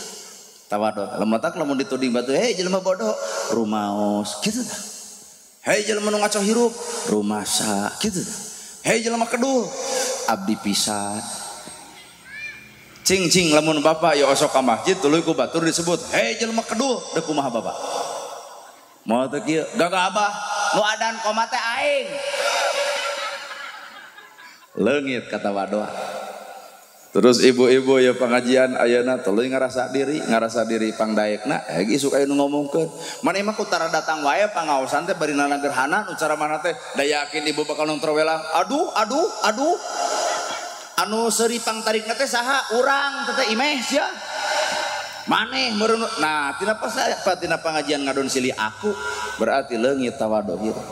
Tawadu. Lamun tak lamun dituding batu, hei jelema bodoh, rumaos kitu tah. Hei jelema nu ngaco hirup, rumasa kitu tah. Hei jelema kedul, abdi pisan. Cing-cing lamun bapak ya osok ka masjid tuluy ku batur disebut, hei jelema kedul, deuk kumaha bapak? Moal teu kieu, gagah abah, nu adan koma teh aing. Leungit kata wadoa. Terus ibu-ibu ya pengajian ayeuna tuluy ngarasa diri pangdaekna, isuk aya nu ngomongkeun. Maneh mah ku tara datang wae pangaosan teh bari nanagerhana nu cara mana teh, da yakin ibu bakal nongtrol welang. Aduh, aduh, aduh. Anu seuri pangtarikna teh saha? Urang teh teh imeh sia. Maneh meureun. Nah, tina tina pengajian ngadon silih aku berarti leungit tawadhu hirup.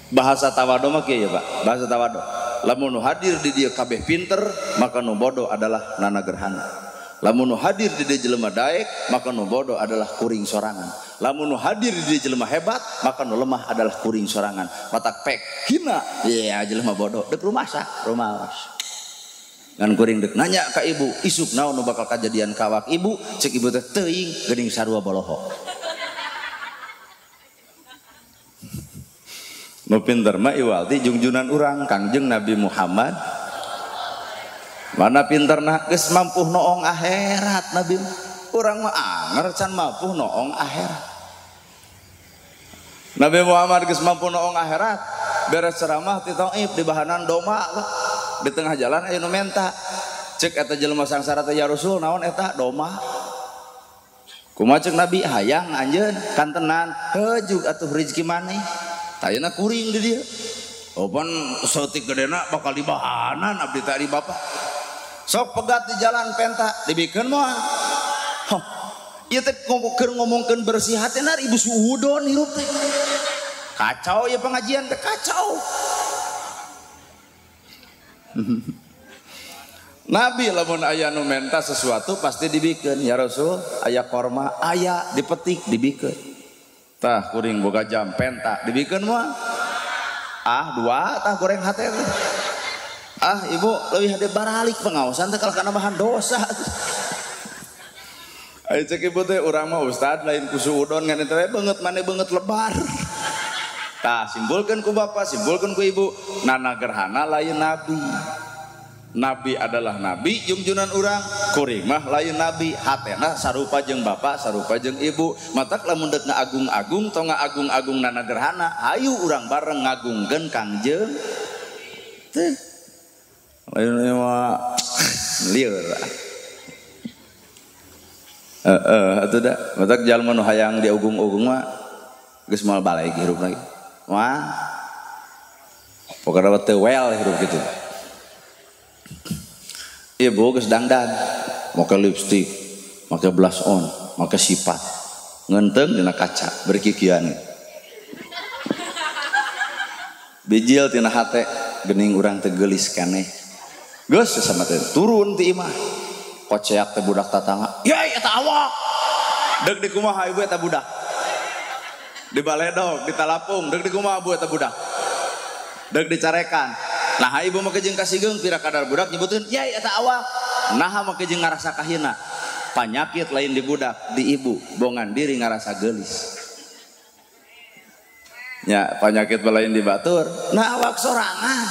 Bahasa tawado mah kieu ya Pak, bahasa tawado. Lamun nu hadir di dieu kabeh pinter, maka nu bodoh adalah nana gerhana. Lamun nu hadir di dieu jelema daek, maka nu bodoh adalah kuring sorangan. Lamun nu hadir di dieu jelema hebat, maka nu lemah adalah kuring sorangan. Matak pek hina, ya jelema bodoh. Dek rumasa, rumaos. Ngan kuring dek nanya ka ibu, isuk naon nu bakal kajadian ka awak ibu? Cek ibu teh teuing geuning sarua boloho. Nu pinter mah iwal ti jungjunan urang Kangjeng Nabi Muhammad. Mana pinterna geus mampuh noong akhirat Nabi. Urang mah anger can mampuh noong akhirat. Nabi Muhammad geus mampu noong akhirat, beres ceramah ti Thaif di bahanan domba di tengah jalan aya nu menta. Cek eta jelema sangsara teh ya Rasul naon eta domba. Kumaha cek Nabi hayang anjeun kantenan heujug atuh rezeki maneh. Tayana kuring di dia. Opan sotik gedena bakal dibahanan abdi tadi bapak. Sok pegat di jalan penta dibikeun moal. Hah. Ieu teh keur ngomongkeun bersih hatena ibu suudon hirup teh. Kacau ya pengajian teh kacau. Nabi lamun aya nu menta sesuatu pasti dibikeun ya Rasul, aya korma aya dipetik dibikeun. Tah kuring boga jam penta dibikeun moal. Ah dua tah goreng hate teh. Ah ibu leuwih hade baralik pengaosan teh kalah kana bahan dosa. Ayo cek ibu teh urang mah ustad lain ku suudon ngan eta we beungeut mane beungeut lebar. Tah simpulkeun ku bapak, simpulkeun ku ibu, nana gerhana lain nabi. Nabi adalah nabi jungjunan urang, kuring mah lain nabi, hatena sarupa jeung bapak, sarupa jeung ibu. Matak lamun deuk ngaagung-agung tong ngaagung-agung nana gerhana, hayu urang bareng ngagungkeun Kangjeng. Teh. Lain mah lieur. Heeh, atuh da, matak jalma nu hayang diugung-ugung mah geus moal balik hirup lagi. Wah. Pokona teu wel hirup kitu. Ibu geus dangdan, make lipstick, make blush on, make sifat, ngenteng dina kaca, berkikian. Bijil tina hate, geuning urang teu geulis keneh. Geus sama teh turun ti imah. Koceak teh budak tatangga. Yai eta awak. Deuk di kumaha ibu eta budak? Di baledog, di talapung, deuk di kumaha ibu eta budak? Deuk dicarekan. Nah ibu make jeung kasigeung pira kadar budak nyebuteun yai eta awak. Naha make jeung ngarasa kahina. Panyakit lain di budak, di ibu, bongan diri ngarasa geulis. Ya, panyakit lain di batur. Nah awak sorangan.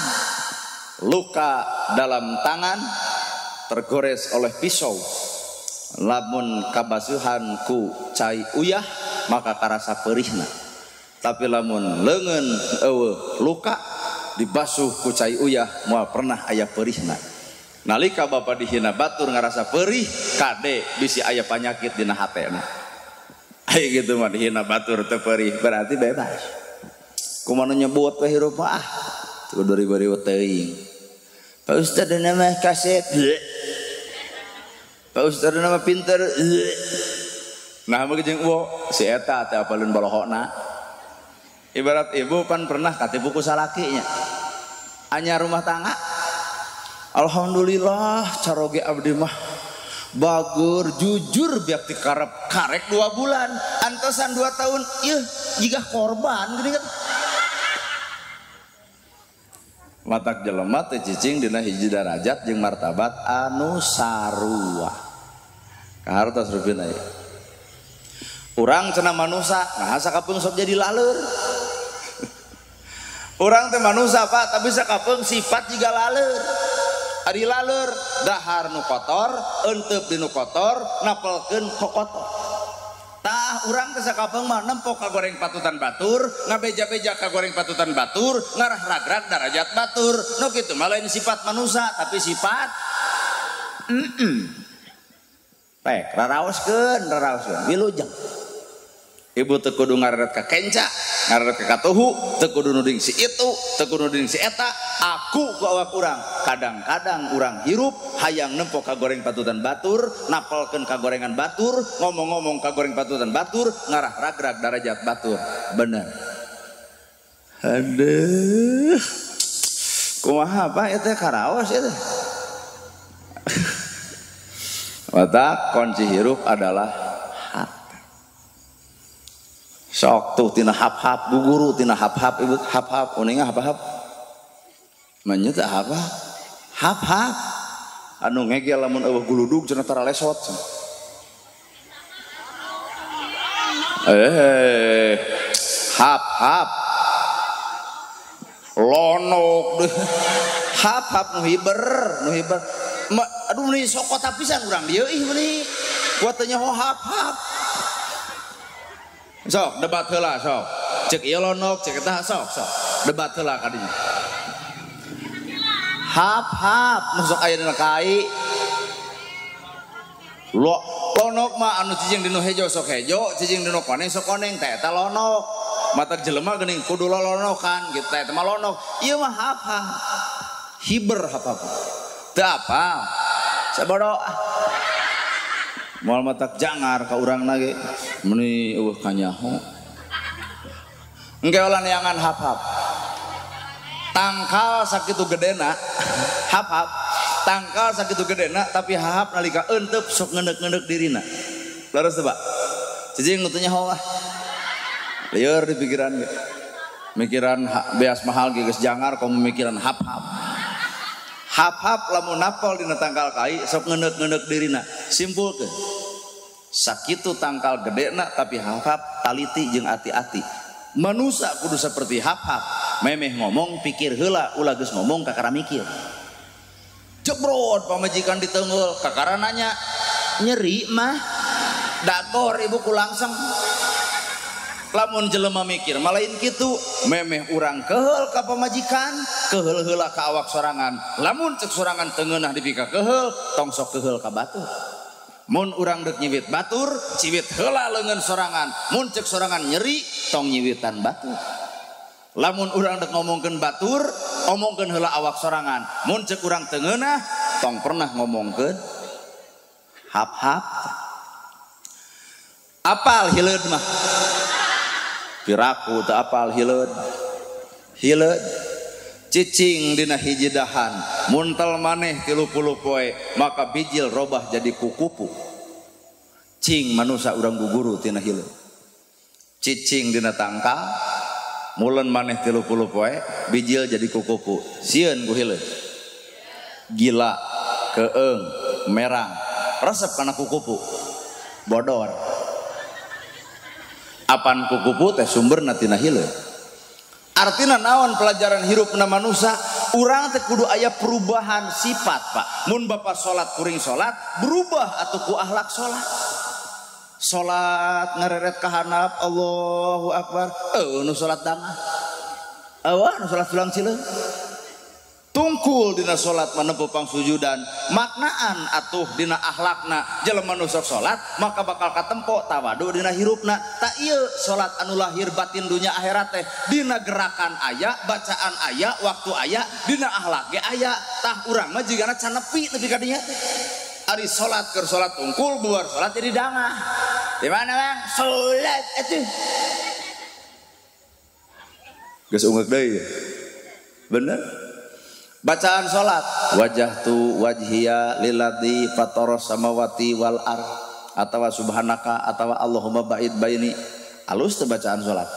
Luka dalam tangan tergores oleh pisau. Lamun kabasuhan ku cai uyah maka karasa perihna. Tapi lamun leungeun eueuh luka dibasuh ku cai uyah moal pernah aya perihna. Nalika bapa dihina batur ngarasa perih kade bisi aya panyakit dina hatena. Aya kitu mah dihina batur teu perih berarti bebas. Kumaha nyebut we hirup mah ah teu 2000 teuing. Pak Ustad nama kaset. Pak Ustad nama pinter. Nah mah jeung uwo si eta teh apaleun bolohona. Ibarat ibu pan pernah katipu ku salakinya. Anyar rumah tangga. Alhamdulillah caroge abdi mah bagur jujur biak dikarep karek 2 bulan antosan 2 tahun ieu jiga korban geuning. Matak jelema teh cicing dina hiji darajat jeung martabat anu sarua. Kahartos rupina ieu. Urang cenah manusa, nah sakapeung sok jadi laleur. Urang teh manusa Pak, tapi sakapeung sifat jiga laleur. Ari laleur dahar nu kotor, euteup di nu kotor, napelkeun kokotor. Tah urang teh sakapeung mah nempo ka goreng patutan batur, ngabeja-beja ka goreng patutan batur, ngarah ragrag darajat batur. Nu kitu mah lain sifat manusa, tapi sifat Pek raraoskeun, raraoskeun wilujeng. Ibu teu kudu ngareret ka kenca, ngareret ka katuhu, teu kudu nuding si itu, teu kudu nuding si eta, aku ku awak urang. Kadang-kadang urang hirup hayang nempo ka goreng patutan batur, napelkeun ka gorengan batur, ngomong-ngomong ka goreng patutan batur, ngarah ragrag darajat batur. Bener. Aduh. Kumaha Pak eta karaos eta. Mata kunci hirup adalah hati. Sok tuh tina hap-hap guguru tina hap-hap ibu hap-hap uninga hap-hap. Manya teh apa? Hap-hap. Anu ngegel lamun eueuh guludug cenah tara lesot. Hap-hap. Lonok deh. Hap-hap nu hiber, nu hiber. Aduh meni sok kota pisan urang dieu ih meni. Kuat teh nyaho hap-hap. Sok debat heula sok. Cek ieu lonok, cek eta sok sok. Debat heula ka dinya. Hap-hap nu sok aya dina kai. Lonok mah anu cicing dinu hejo sok hejo, cicing dinu koneng sok koneng teh eta lonok. Mata jelema geuning kudu lolonokan gitu teh eta mah lonok. Ieu mah hap-hap. Hiber hap-hap. Teu apa? Sabodo. Moal matak jangar ka urangna ge. Meuni eueuh kanyaho. Engke ulah neangan hap-hap. Tangkal sakitu gedena, hap-hap. Tangkal sakitu gedena tapi hap nalika eunteup sok ngeundek-ngeundek dirina. Leres teu, Pak? Cicing nu teu nyaho ah. Lieur di pikiran ge. Mikiran beas mahal ge geus jangar komo mikiran hap-hap. Hap-hap lamun napol dina tangkal kai sok ngeundek-ngeundek dirina. Simpulkeun. Sakitu tangkal gedena tapi hap-hap taliti jeung ati-ati. Manusa kudu seperti hap-hap. Memeh ngomong pikir heula ulah geus ngomong kakara mikir. Jebrot pamajikan ditenggel kakara nanya nyeri mah dagor ibu ku langsung. Lamun jelema mikir malain kitu memeh urang keheul ka pamajikan keheul heula ka awak sorangan. Lamun cek sorangan teu ngeunah dipika keheul tong sok keheul ka batur. Mun urang deuk nyiwit batur ciwit heula leungeun sorangan. Mun cek sorangan nyeri tong nyiwitan batur. Lamun urang dek ngomongkeun batur omongkeun heula awak sorangan. Mun cek urang teu ngeunah tong pernah ngomongkeun hap-hap. Apal hileud mah. Piraku teu apal hileud. Hileud cicing dina hiji dahan muntel maneh 30 poe maka bijil robah jadi kukupu. Cing manusa urang guguru tina hileud. Cicing dina tangkal mulen maneh 30 poe bijil jadi kukupu. Sieun ku hileud. Gila, keeng, merang, resep kana kukupu. Bodor. Apan kukupu teh sumberna tina hileud. Artina naon pelajaran hirupna manusa? Urang teh kudu aya perubahan sifat, Pak. Mun bapa salat kuring salat, berubah atuh ku akhlak salat. Salat ngareret ka handap, Allahu akbar. Nu salat dangah. Eueuh nu salat tulang cileung. Tungkul dina salat manempuh pangsujudan, maknaan atuh dina akhlakna jelema nu sok salat maka bakal katempo tawadu dina hirupna. Tak ieu salat anu lahir batin dunya akhirat teh dina gerakan aya, bacaan aya, waktu aya, dina akhlak ge aya. Tah urang mah jigana can nepi nepi ka dinya teh. Ari salat keur salat tungkul bubar salat jadi dangah. Di mana Bang? Salat atuh. Geus ungeuk deui. Bener? Bacaan salat wajah tu wajhiya lilladzi fataras samawati wal ard atawa subhanaka atawa Allahumma ba'id baini. Alus teu bacaan salat.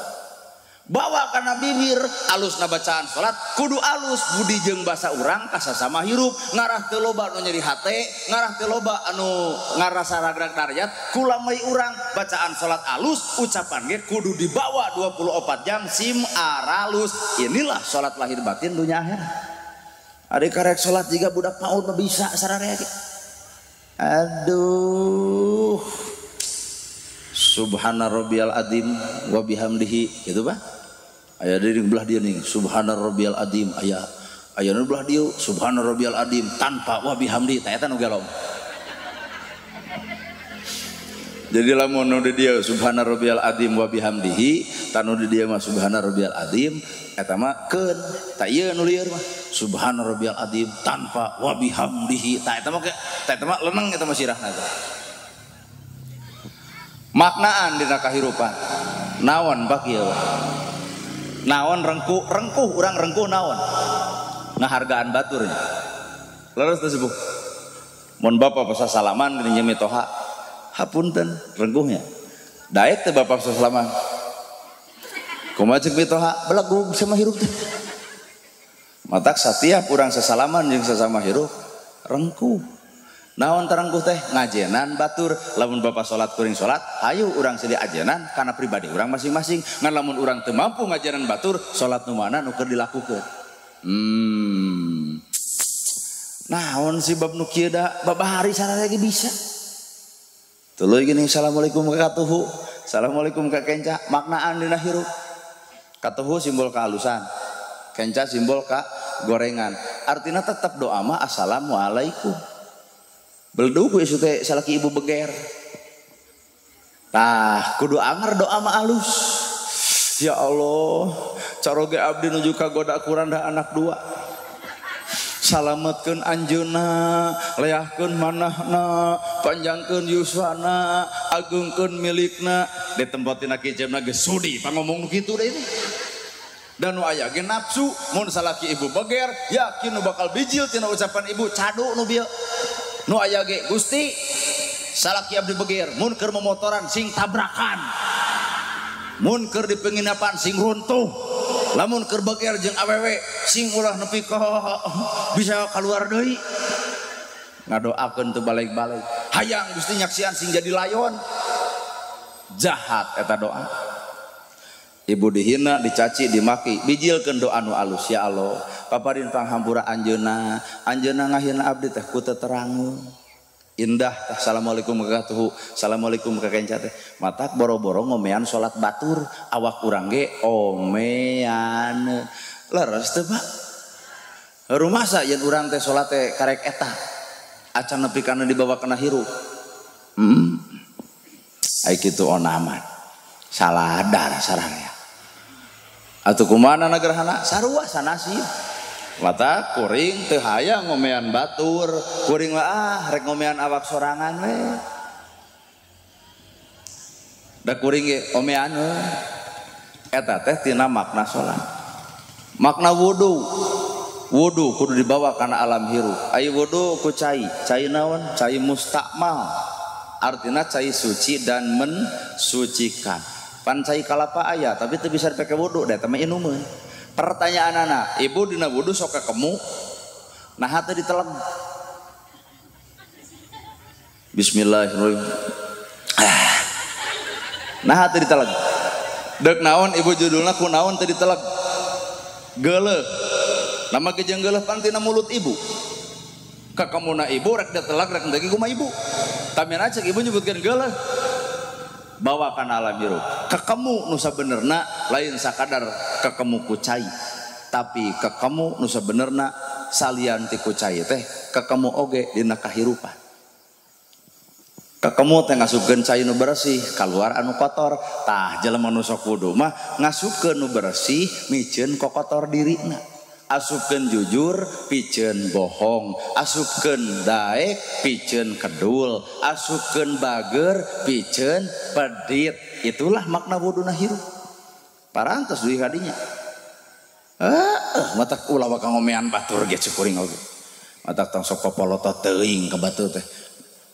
Bawa kana bibir alusna bacaan salat kudu alus budi jeung basa urang kasasama hirup ngarah teu loba anu nyeri hate ngarah teu loba anu ngarasa ragrag darajat kulamai urang bacaan salat alus ucapan ge kudu dibawa 24 jam sim aralus. Inilah salat lahir batin dunya akhirat. Adik karek sholat juga budak PAUD mah bisa sararea ge. Aduh. Subhana rabbiyal azim wa bihamdihi gitu Pak. Aya di belah dia nih subhana rabbiyal azim aya aya nu belah dieu subhana rabbiyal azim tanpa wa bihamdi tah eta nu gelo. Jadi lamun nu di dieu subhana rabbiyal azim wa bihamdihi tanu di dieu mah subhana rabbiyal azim eta mah keun ta ieu nu lieur mah subhana rabbiyal azim tanpa wa bihamdihi ta eta mah ta eta mah leneng eta mah sirahna teh. Maknaan dina kahirupan naon Pak ieu? Naon rengkuh, rengkuh urang rengkuh naon? Ngahargaan baturnya. Leres teu sepuh. Mun bapak pasasalaman geuning jeung mitoha, hapunten rengkuhnya. Daek teh bapak pasasalaman. Kumaha ceuk mitoha, belegug sama hirup teh. Matak satiap urang sasalaman jeung sasama hirup rengkuh. Naon tarengkuh teh ngajenan batur. Lamun bapak salat kuring salat, hayu urang silih ajenan kana pribadi urang masing-masing. Ngan lamun urang teu mampu ngajenan batur, salat nu mana nu keur dilakukeun. Naon sih bab nu kieu da babahari sararea ge bisa. Tuluy geuning assalamualaikum ka katuhu, assalamualaikum ka kenca, maknaan dina hirup. Katuhu simbol kehalusan, kenca simbol ka gorengan. Artinya tetap doa mah assalamualaikum. Beldug isu teh salaki ibu beger. Tah kudu anger doa mah alus. Ya Allah, caroge abdi nuju kagoda kuranda anak dua. Salametkeun anjeunna, leahkeun manahna, panjangkeun yuswana, agungkeun milikna. Ditempotina kijemna geus sudi pangomong nu kitu deui teh. Dan nu aya ge nafsu, mun salaki ibu beger, yakin nu bakal bijil tina ucapan ibu cadu nu bieu. Nu aya ge Gusti salaki abdi beger, mun keur momotoran sing tabrakan. Mun keur di penginapan sing runtuh. Lamun keur beger jeung awewe sing ulah nepi ka bisa keluar deui. Ngadoakeun teu balik-balik. Hayang Gusti nyaksian sing jadi layon. Jahat eta doa. Ibu dihina, dicaci, dimaki, bijilkeun doa nu alus. Ya Allah, paparin panghampura anjeunna, anjeunna ngahina abdi teh ku teterangeun. Indah tah assalamualaikum ka katuhu, assalamualaikum ka kenca teh. Matak boro-boro ngomean salat batur, awak urang ge omean. Leres teu Pak? Rumasa yen urang teh salat teh karek eta. Acan nepi kana dibawa kana hirup. Ai kitu onaman. Saladar sararea. Atuh kumana nagerhana? Sarua sanasib. Mata kuring teu hayang ngomean batur, kuring mah ah rek ngomean awak sorangan we. Da kuring ge omean we. Eta teh tina makna salat. Makna wudu. Wudu kudu dibawa kana alam hirup. Ai wudu ku cai, cai naon? Cai mustakmal. Artinya cai suci dan mensucikan. Pan cai kalapa aya tapi teu bisa dipake wudu da eta mah inumeun. Pertanyaan anak, ibu dina wudu sok kekemu, nah teu diteleg. Bismillahirrahmanirrahim. Nah teu diteleg. Deuk naon ibu judulna ku naon teu diteleg. Geuleuh. Nama ge jeung geuleuh pan tina mulut ibu. Kakemuna ibu rek diteleg rek henteu kumaha ibu. Tamina cek ibu nyebutkeun geuleuh. Bawa kana alam hirup. Kekemu nu sabenerna lain sakadar kekemu ku cai, tapi kekemu nu sabenerna salian ti ku cai teh kekemu oge dina kahirupan. Kekemu teh ngasupkeun cai nu bersih kaluar anu kotor. Tah jelema nu sok wudu mah ngasupkeun nu bersih miceun kokotor dirina. Asupkeun jujur piceun bohong, asupkeun daek piceun kedul, asupkeun bager piceun pedit. Itulah makna wuduna hirup. Parantos deui kadinya. Matak ulah waka ngomean batur ge cek kuring oge. Matak tong sok popolotot teuing ka batur teh.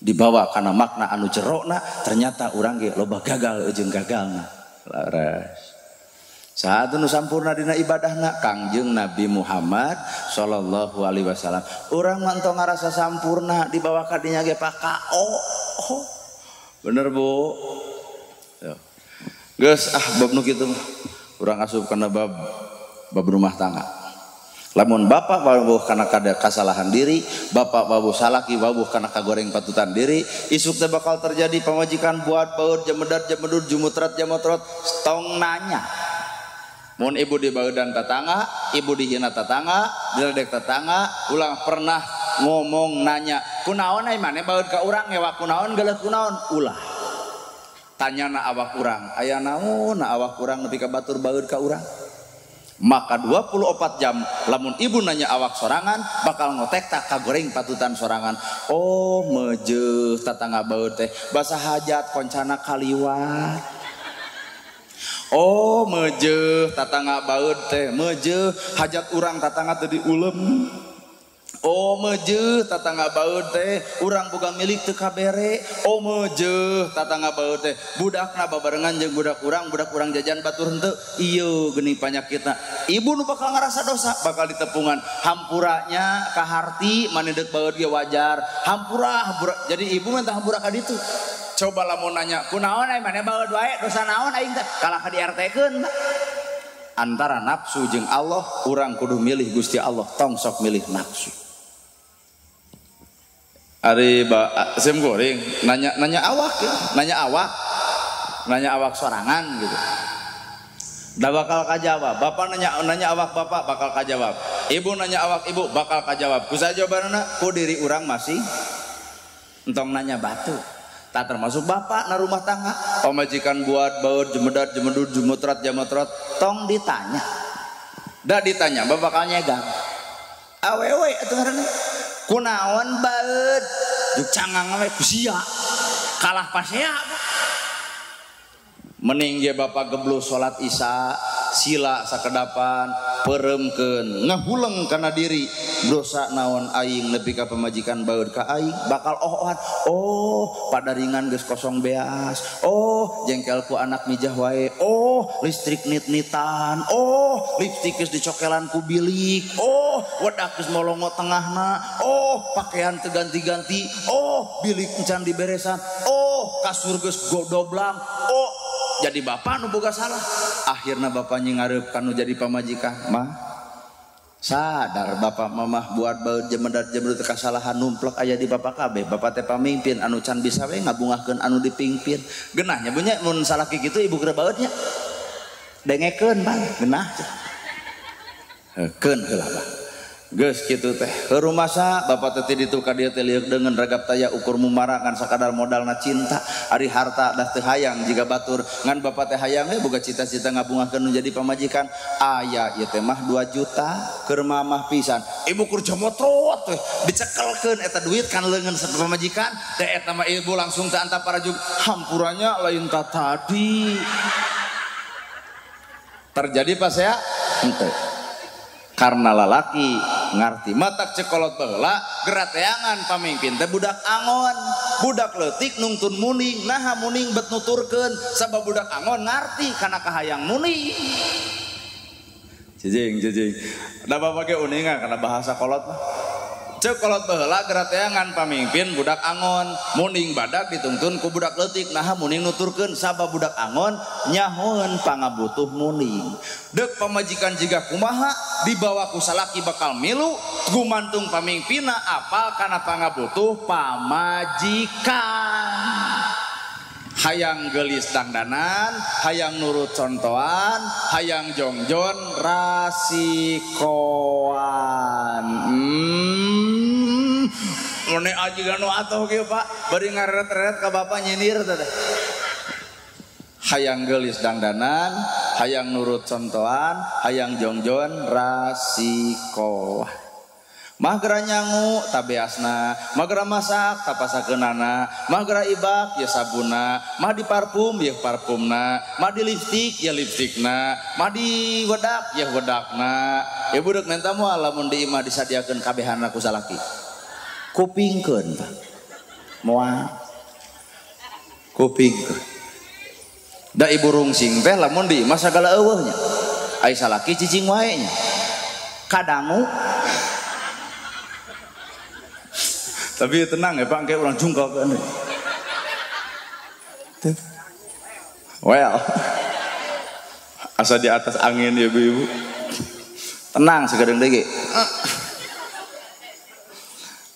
Dibawa kana makna anu jerona, ternyata urang ge loba gagal jeung gagalna. Laras. Saat nu sampurna dina ibadahna Kangjeng Nabi Muhammad sallallahu alaihi wasallam. Urang mah entong ngarasa sampurna dibawa ka dinya ge pakao. Oh. Bener Bu. Geus ah bab nu kitu mah. Urang asup kana bab rumah tangga. Lamun bapak wabuh kana kasalahan diri, bapak wabuh salaki wabuh kana kagoreng patutan diri, isuk teh bakal terjadi pamajikan buat baur jemedat jemedur jumutrat jamotrot tong nanya. Mun ibu di baudan tetangga, ibu dihina tetangga, diledek tetangga, ulang pernah ngomong nanya, kunaon ai maneh baeud ka urang ngewa kunaon geuleuh kunaon, ulah. Tanyana awak urang, aya naon na awak urang nepi ka batur baeud ka urang. Maka 24 jam lamun ibu nanya awak sorangan bakal ngotek tak kagoreng patutan sorangan. Oh mejeuh tetangga baeud teh basa hajat koncana kaliwat. Oh mejeuh tatangga baeud teh mejeuh hajat urang tatangga teu diulem. Oh mejeuh tatangga baeud teh urang boga milik teu kabere. Oh mejeuh tatangga baeud teh budakna babarengan jeung budak urang jajan batur henteu. Ieu geuning panyakitna. Ibu nu bakal ngarasa dosa bakal ditepungan. Hampuranya kaharti mane deuk baeud ge wajar. Hampura hampura. Jadi ibu minta hampura ka ditu. Coba lamun nanya kunaon ai mane baeud wae dosa naon aing teh kalah ka di RT-keun. Antara nafsu jeung Allah urang kudu milih Gusti Allah, tong sok milih nafsu. Ari ba sim goreng nanya nanya awak ya, nanya awak sorangan gitu. Da bakal kajawab. Bapak nanya nanya awak bapak bakal kajawab. Ibu nanya awak ibu bakal kajawab. Ku saha jawabanna? Ku diri urang masih entong nanya batu. Tak termasuk bapak na rumah tangga pamajikan buat baut jemedat jemedud jemutrat jametrat tong ditanya. Da ditanya bapak bakal nyegang. Awewe atuh ngaranna. Kunaon baeud juk cangang we ku sia kalah pasea. Mending ge bapak gebluh salat isya sila sakedapan pereumkeun ngahuleng kana diri dosa naon aing nepi ka pamajikan baeud ka aing bakal oh-ohan. Oh padaringan geus kosong beas, oh jengkel ku anak mijah wae, oh listrik nit-nitan, oh lipstik geus dicokelan ku bilik, oh wedak geus molongo tengahna, oh pakaian teu ganti-ganti, oh bilik encan diberesan, oh kasur geus godoblang, oh jadi bapak nu boga salah. Akhirna bapak ngareup kanu jadi pamajikan mah sadar bapak mamah buat baeud jemedat jemedut kasalahan numplek aya di bapak kabeh. Bapak teh pamimpin anu can bisa we ngabungahkeun anu dipingpin. Geunah nya bunya mun salah kitu ibu keur baeudnya dengekeun bang geunah keun heula bah geus kitu teh keur rumasa bapak teh ditu ka dieu teh lieuk deungeun ragap taya ukur mumara ngan sakadar modalna cinta. Ari harta dah teu hayang jiga batur ngan bapak teh hayang we boga cita-cita ngabungahkeun nu jadi pamajikan. Aya ieu teh mah 2 juta keur mamah pisan. Ibu keur jomotrot we dicekelkeun eta duit kan leungeun pamajikan teh eta mah ibu langsung teh antap parajuk hampuranya lain ta tadi. Terjadi pas ya henteu. Karena lalaki ngarti matak cekolot baheula gerateangan pamimpin teh budak angon budak leutik nungtun muning naha muning bet nuturkeun sabab budak angon ngarti kana kahayang muning. Jijing jijing da bapak ge uninga kana bahasa kolot mah. Cekolot baheula gerateangan pamimpin budak angon muning badak ditungtun ku budak leutik naha muning nuturkeun sabab budak angon nyahoeun pangabutuh muning. Deuk pamajikan jiga kumaha dibawa ku salaki bakal milu gumantung pamimpina apal kana pangabutuh pamajikan. Hayang geulis dangdanan, hayang nurut contohan, hayang jongjon rasikoan. Mene aji ganu atuh kieu Pak, bari ngareret-reret ka bapak nyindir teh. Hayang geulis dangdanan, hayang nurut contohan, hayang jongjon rasikoan. Mah geura nyangu tabeasna, mah geura masak tapasakeunana, mah geura ibak ya sabuna, mah di parfum ya parfumna, mah di lipstik ya lipstikna, mah di wedak ya wedakna. Ibu deuk menta moal lamun di imah disadiakeun kabehana ku salaki. Kupingkeun Pak. Moal. Kupingkeun. Da ibu rungsing teh lamun di imah sagala eueuh nya. Ai salaki cicing wae nya. Kadangu. Tapi tenang ya Pak, kayak orang jungkal kan. Well, asa di atas angin ya ibu-ibu. Tenang segadeng deui.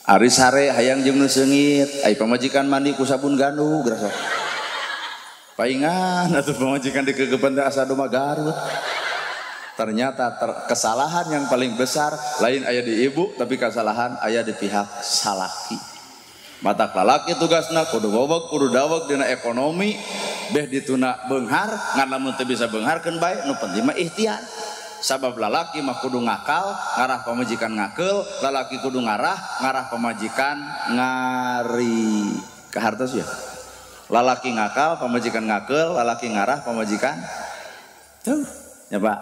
Ari sare hayang jeung nu seungit, ai pamajikan mandi ku sabun gandu geura sok. Paingan atuh pamajikan dikegepan teh asa domba Garut. Ternyata kesalahan yang paling besar lain aya di ibu, tapi kesalahan aya di pihak salaki. Matak lalaki tugasna kudu wewek kudu daweg dina ekonomi beh dituna beunghar ngan lamun teu bisa beunghar keun bae nu penting mah ikhtiar. Sabab lalaki mah kudu ngakal ngarah pamajikan ngakeul, lalaki kudu ngarah ngarah pamajikan ngari. Kahartos ya. Lalaki ngakal pamajikan ngakeul, lalaki ngarah pamajikan Tuh, ya Pak.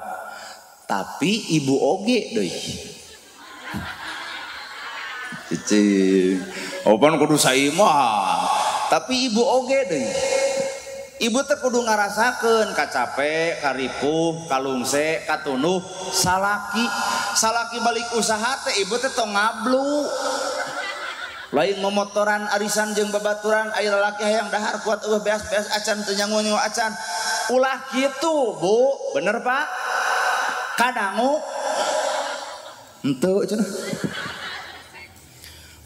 Tapi ibu oge deui. Cicing. Opan kudu saimah. Tapi ibu oge deui. Ibu teh kudu ngarasakeun kacape, karipuh, kalungse, katunuh, salaki. Salaki balik usaha teh ibu teh tong ngablu. Lain momotoran arisan jeung babaturan aya lalaki hayang dahar kuat eueuh beas-beas acan teu nyangu-nyangu acan. Ulah kitu, Bu. Bener, Pak? Kadangu henteu cenah.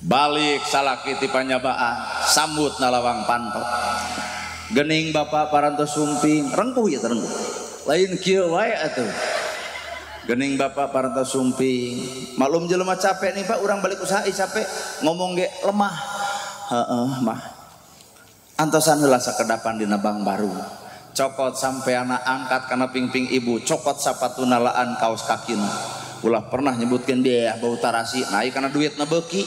Balik salaki ti panyabaan, sambut na lawang panto. Gening bapak parantos sumping, rengkuh ya rengkuh. Lain kieu wae atuh. Gening bapak parantos sumping. Maklum jelema capek nih Pak, urang balik usaha capek, ngomong ge lemah. Heeh, mah. Antosan heula sakedapan dina bank baru. Cokot sampeana angkat kana pingping ibu, cokot sapatuna laan kaos kakina. Ulah pernah nyebutkeun dia bau tarasi, naik kana duitna beuki.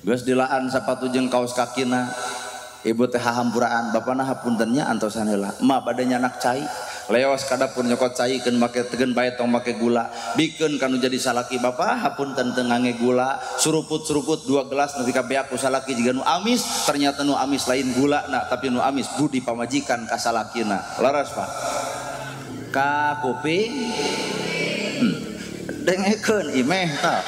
Geus dilaan sapatu jeung kaos kakina. Ibu teh hahampuraan, bapana hapunten nya antosan heula. Ma bade nyanak cai, leos ka dapur nyokot cai keun make tegeun bae tong make gula. Bikeun kanu jadi salaki bapa hapunten teu ngange gula, suruput-suruput 2 gelas nepi ka beak ku salaki jiga nu amis, ternyata nu amis lain gulana tapi nu amis budi pamajikan ka salakina. Laras Pak. Ka kuping dengekeun imeh tah.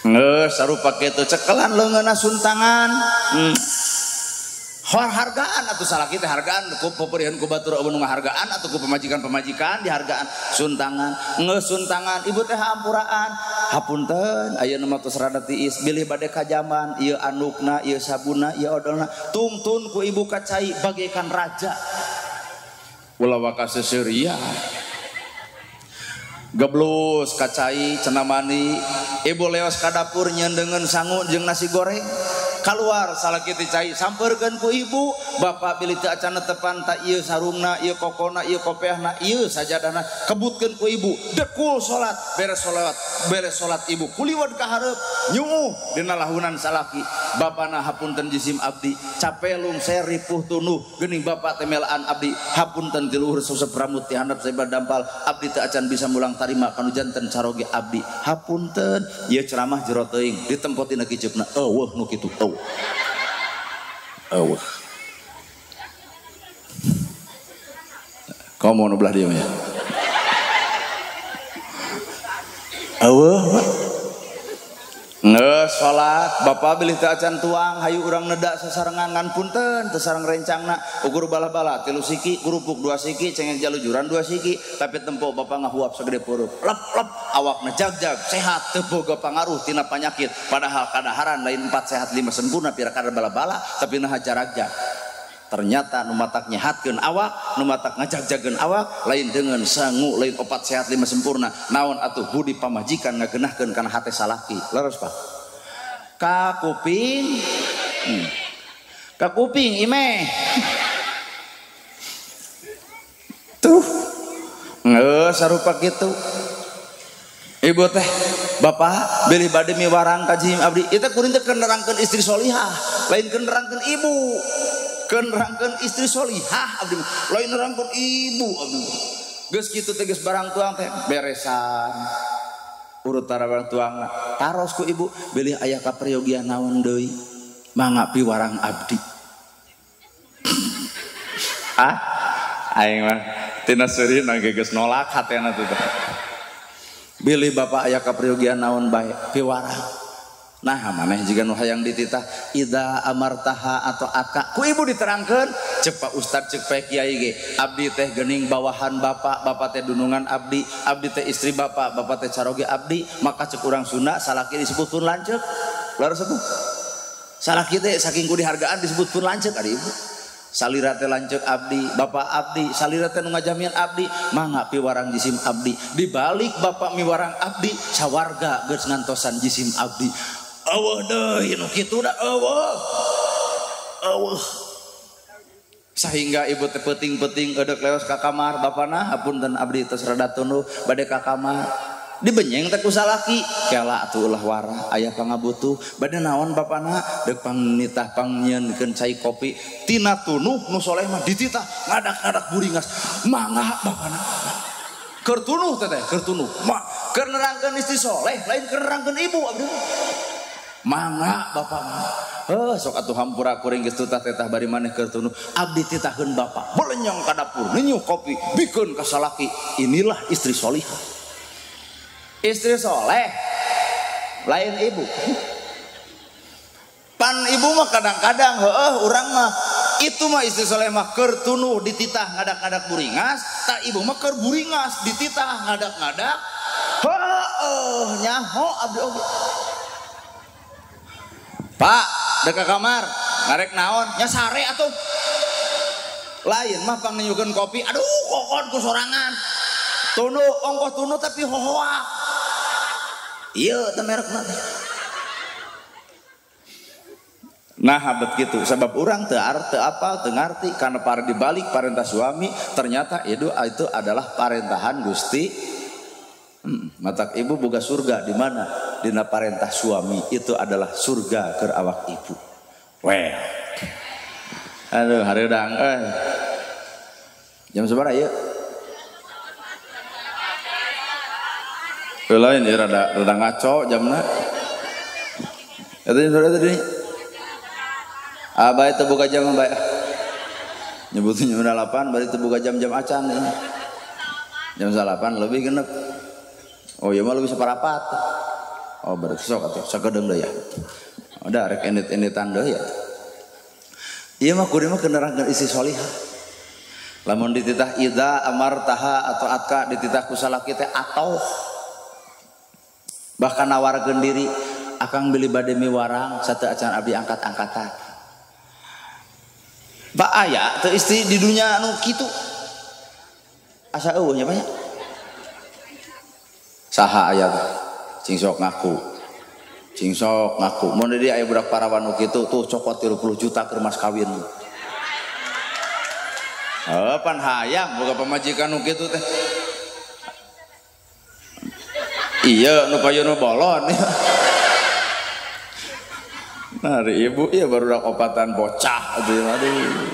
Ngeus sarupa kitu cekelan leungeunna suntangan. Hargaan atuh salaki teh hargaan ku peperihan ku batur eueuh nu ngahargaan atuh ku pamajikan-pamajikan dihargaan suntangan. Ngeus suntangan ibu teh hampuraan. Hapunten ayeuna mah tos rada tiis bilih bade kajaman ieu andukna ieu sabunna ieu odolna tungtun ku ibu ka cai bagaikan raja. Ulah waka seseuria. Geblus kacai cenah mani ibu leos ka dapur nyendengeun sangu jeung nasi goreng keluar salaki ti cai sampeurkeun ku ibu bapak bilih teu acan tepan ta ieu sarungna ieu kokona ieu kopeahna ieu sajadahna kebutkeun ku ibu dekul salat beres salat ibu kuliwat ka hareup nyuuh dina lahunan salaki bapana hapunten jisim abdi cape lungser ripuh tunuh geuning bapak teh melaan abdi hapunten ti luhur sosep rambut ti handap sabar dampal abdi teu acan bisa mulang tarima kanu janten caroge abdi hapunten ieu ceramah jero teuing ditempo tina kiceupna eueuh nu kitu eueuh eueuh komo nu belah dieu ya eueuh ngeus salat bapak bilih teu acan tuang hayu urang nedak sasarengan ngan punten teu sareng rencangna ukur bala-bala 3 siki kerupuk 2 siki cengek jalujuran 2 siki tapi tempo bapak ngahuap sagede pureup lep lep awakna jag-jag sehat teu boga pangaruh tina panyakit padahal kadaharan lain 4 sehat 5 sempurna pira kada bala-bala tapi naha jarag-jag. Ternyata nu matak nyehatkeun awak, nu matak ngajag-jagkeun awak lain dengan sangu lain 4 sehat 5 sempurna. Naon atuh budi pamajikan ngagenahkeun kana hate salaki. Leres Pak. Ka kuping. Ka kuping imeh. Tuh. Ngeus sarupa kitu. Ibu teh bapak bilih bade miwarang ka jihim abdi. Ieu teh kuring teh keur nerangkeun istri solihah, lain keur nerangkeun ibu. Nerangkeun istri solihah abdi lain nerangkeun ibu abdi geus kitu teh geus barang tuang teh beresan urut tara barang tuangna taros ku ibu bilih aya kaperyogian naon deui mangga piwarang abdi. Ah aing mah tina seurina ge geus nolak hatena teh bilih bapak aya kaperyogian naon bae piwarang. Nah maneh jiga nu hayang dititah ida amartaha atau aka ku ibu diterangkeun cek Pak Ustad cek Pak Kiai ge abdi teh geuning bawahan bapak bapak teh dunungan abdi abdi teh istri bapak bapak teh caroge abdi maka cek urang Sunda salaki disebut pun lanceuk leres atuh salaki teh saking ku dihargaan disebut pun lanceuk ari ibu salira teh lanceuk abdi bapak abdi salira teh nu ngajamian abdi mangga piwarang jisim abdi dibalik bapak miwarang abdi sawarga geus ngantosan jisim abdi. Eueuh deui nu kitu da eueuh. Eueuh. Sehingga ibu teh peuting-peuting eudek leos ka kamar bapana hapunten abdi tos rada tunduh bade ka kamar. Dibenyeng teh ku salaki, kela atuh ulah warah aya pangabutuh. Bade naon bapana deuk pangnitah pangnyieunkeun cai kopi tina tunuh nu soleh mah dititah ngadak-ngadak buringas. Mangga bapana. Keur tunuh teh keur tunuh. Ma keur nerangkeun istri soleh lain keur nerangkeun ibu abdi. Mangga bapak mah. Heuh sok atuh hampura kuring geus tutah tetah bari maneh keur tunuh. Abdi titahkeun bapak belenyong ka dapur ninyuh kopi bikeun ka salaki. Inilah istri solihah. Istri soleh lain ibu. Pan ibu mah kadang-kadang heueuh urang mah itu mah istri soleh mah keur tunuh dititah ngadak-ngadak buringas, tak ibu mah keur buringas dititah ngadak-ngadak. Heueuh nyaho abdi oge. Pak, dek ka kamar, ngarek naon? Nya sare atuh. Lain mah pangnyukeun kopi, aduh kokon ku sorangan. Tunuh ongkoh tunuh tapi hohoa. Ieu teh merekna teh. Nah, habet kitu sabab urang teu teu apal teu ngarti karena para dibalik parentah suami ternyata itu adalah parentahan Gusti. Matak ibu boga surga di mana? Dina parentah suami itu adalah surga keur awak ibu. Well. Aduh, hareudang euy. Jam sabaraha ieu? Lain ya rada ngaco jamna. Eta jam sabaraha tadi? Ah, bae teu buka jam bae. Nyebutin jam 8 berarti teu buka jam-jam acan ya. Jam 8 lebih genep. Oh iya mah lebih separapat. Oh berarti sok atuh sakedeung deui ya. Udah rek endit-enditan deui ya. Ieu mah kudu mah nerangkeun istri solihah. Lamun dititah idza amartaha atau atka dititah ku salaki teh atau bahkan nawarkeun diri akang beli bade miwarang satu acan abdi angkat-angkatan. Pak aya teu istri di dunya anu kitu. Asa eueuh nya banyak. Saha aya teh cing sok ngaku. Cing sok ngaku. Mun di aya budak parawan nu kitu tuh cokot 30 juta keur mas kawin. Heuh pan hayang boga pamajikan nu kitu teh. Iya nu payun nu bolon. Nah, ibu iya baru dak opatan bocah atuh aduh.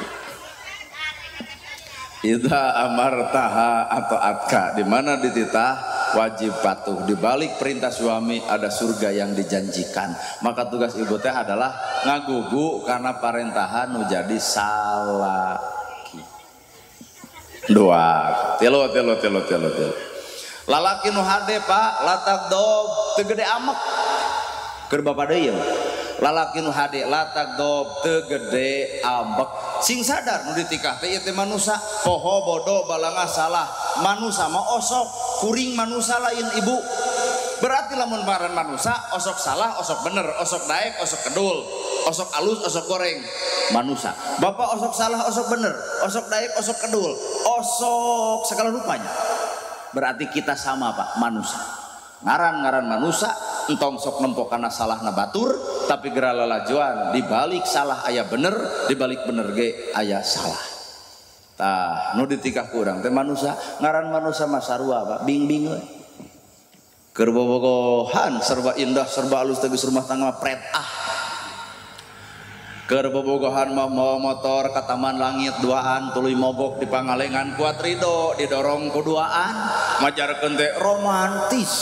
Idza amartaha atau atka di mana dititah wajib patuh. Di balik perintah suami ada surga yang dijanjikan. Maka tugas ibu teh adalah ngagugu karena parentahan nu jadi salaki. Dua, tilu. Lalaki nu hade Pak, latak dob teu gede amek. Keur bapak deui. Lalaki nu hade latak dob teu gede ambek. Sing sadar nu ditikah teh ieu teh manusa, poho bodoh balangah salah. Manusa mah osok, kuring manusa lain ibu. Berarti lamun paran manusa osok salah, osok bener, osok daek, osok kedul, osok alus, osok goreng. Manusa. Bapak osok salah, osok bener, osok daek, osok kedul, osok segala rupanya. Berarti kita sama Pak, manusa. Ngaran-ngaran manusa entong sok nempo kana salahna batur, tapi geura lalajuan di balik salah aya bener, di balik bener ge aya salah. Tah, nu ditikah ku urang teh manusa, ngaran manusa mah sarua Pak, bing-bing we. Keur bobogohan serba indah, serba alus teh geus rumah tangga mah pret ah. Keur bobogohan mah mawa motor ka taman langit duaan tuluy mogok di Pangalengan kuat ridho didorong ku duaan majarkeun teh romantis.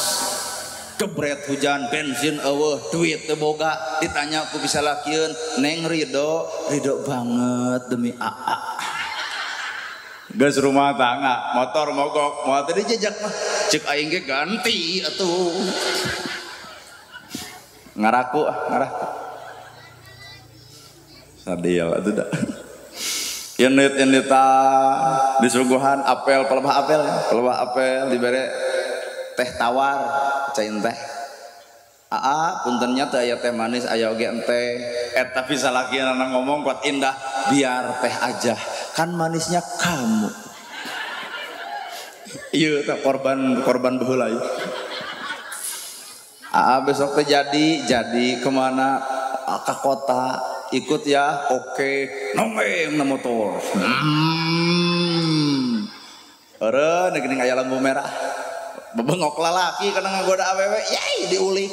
Gebret hujan bensin eueuh duit teu boga ditanya ku bisa lakieun neng ridho ridho banget demi aa. Geus rumah tangga motor mogok moal teh dijejak mah ceuk aing ge ganti atuh. Ngaraku ah ngaraku. Sadil atuh da. Init-inita disuguhan apel pelebah apel ya, pelebah apel dibere teh tawar, cain teh. Aa puntennya teh aya teh manis aya oge enteh. Tapi salakina ngomong kuat indah, biar teh aja, kan manisnya kamu. Ieu teh korban baheula ieu. Aa besok teh jadi kemana? Ke kota. Ikut ya, oke, nongeng na motor. Eureun geuning aya lampu merah. Bebengok lalaki kana ngagoda awewe, yai diulik.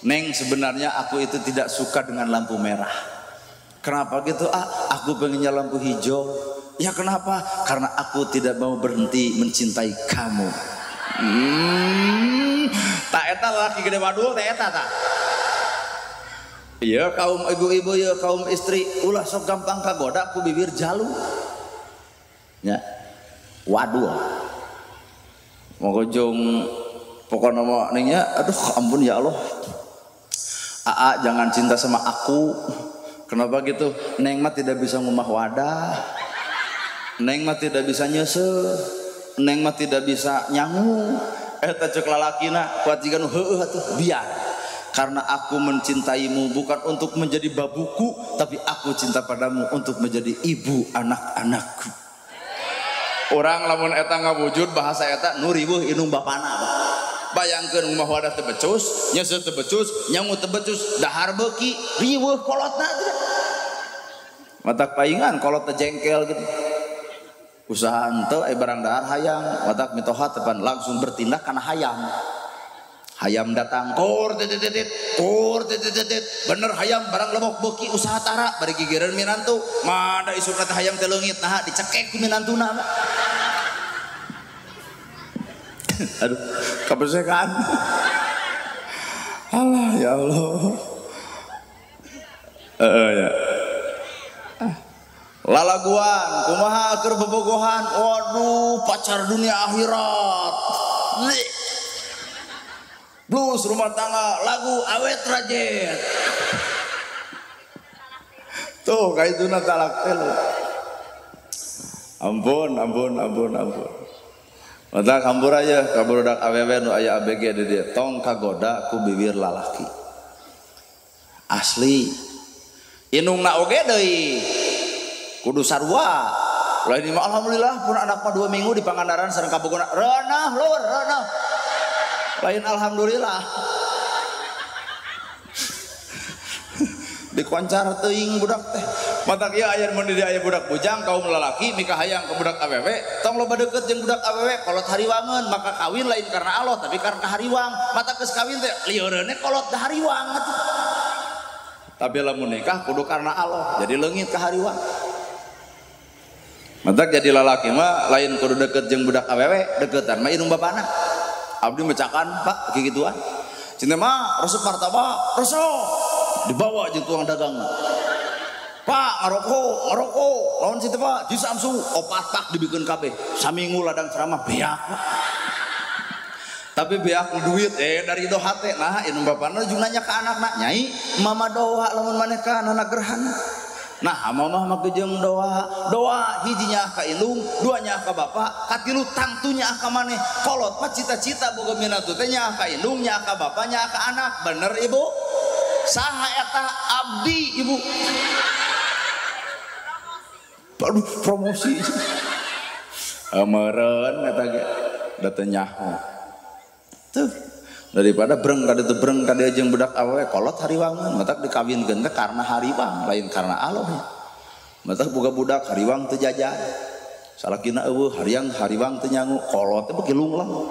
Neng, sebenarnya aku itu tidak suka dengan lampu merah. Kenapa gitu? Ah, aku pengennya lampu hijau. Ya kenapa? Karena aku tidak mau berhenti mencintai kamu. Tak eta lalaki gede wadul, tak eta tak. Iya kaum ibu-ibu, ya kaum istri, ulah sok gampang kagoda ku bibir jalu. Ya, wadul. Mogojong pokoknya mau nengnya, aduh ampun ya Allah. Aa jangan cinta sama aku. Kenapa gitu? Neng mah tidak bisa ngumah wadah. Neng mah tidak bisa nyese. Neng mah tidak bisa nyangu. Eta cek lalakina kuat jiga nu heueuh atuh biar. Karena aku mencintaimu bukan untuk menjadi babuku, tapi aku cinta padamu untuk menjadi ibu anak-anakku. Orang lamun eta ngawujud bahasa eta nu riweuh indung bapana. Bayangkeun ngumah wadah teu becus, nyeuseut teu becus, nyangu teu becus, dahar beuki, riweuh kolotna teh. Matak paingan kolot teh jengkel gitu. Usaha henteu aya barang dahar hayang, matak mitoha tepan langsung bertindak kana hayang. Hayam datang, kur titit, kur titit, bener hayam barang lebok beuki usaha tara bari gigireun minantu, mada isukna teh hayam teh leungit nah dicekek ku minantuna. Aduh, kabesekan. Alah ya Allah. Ya. Lalaguan, kumaha keur bobogohan, waduh pacar dunia akhirat. Blues rumah tangga, lagu awet rajet. Tuh kaituna talak telu. Ampun, ampun, ampun, ampun. Matak hampura ya ka barudak awewe nu aya ABG di dieu, tong kagoda ku bibir lalaki. Asli. Indungna oge deui. Kudu sarua. Lain mah alhamdulillah pun anak mah 2 minggu di Pangandaran sareng kabogona. Reunah lur, reunah. Lain alhamdulillah. Dikoncar teuing budak teh. Matak ieu aya mun di aya budak bujang kaum lalaki mika hayang ka budak awewe, tong loba deukeut jeung budak awewe kolot hariwangeun, maka kawin lain karena Allah tapi karena hariwang. Matak geus kawin teh lieureunne kolot da hariwang atuh. Tapi lamun nikah kudu karena Allah, jadi leungit ka hariwang. Matak jadi lalaki mah lain kudu deukeut jeung budak awewe, deuketan mah indung bapana. Abdi mecakan pak kikituan. Cinta mah resep martabak, resep dibawa jeung tukang dagang. Pak ngarokok, ngarokok, lawan situ pak, di Samsu, opat pak dibikin kabeh. Saminggu ladang ceramah beak pak. Tapi beak duit, dari itu hate. Nah, indung bapana jeung nanya ke anakna, nyai, mama doa lamun maneh ka anak gerhana. Nah, mama mah jeung doa, doa hijinya ka indung, duanya ka bapak, katilu tangtunya ka maneh. Kolot mah cita-cita boga minantu teh nya ka indung, nya ka bapak, nya ka anak. Bener ibu? Saha eta abdi ibu. Aduh, promosi. Meureun eta ge da teu nyaho. Tuh, daripada breng ka ditu breng ka dieu jeung budak awewe kolot hariwangeun, matak dikawinkeun teh karena hariwang, lain karena Allah. Matak boga budak hariwang teu jajan. Salakina eueuh hariang hariwang teu nyangu, kolot teh beuki lunglang.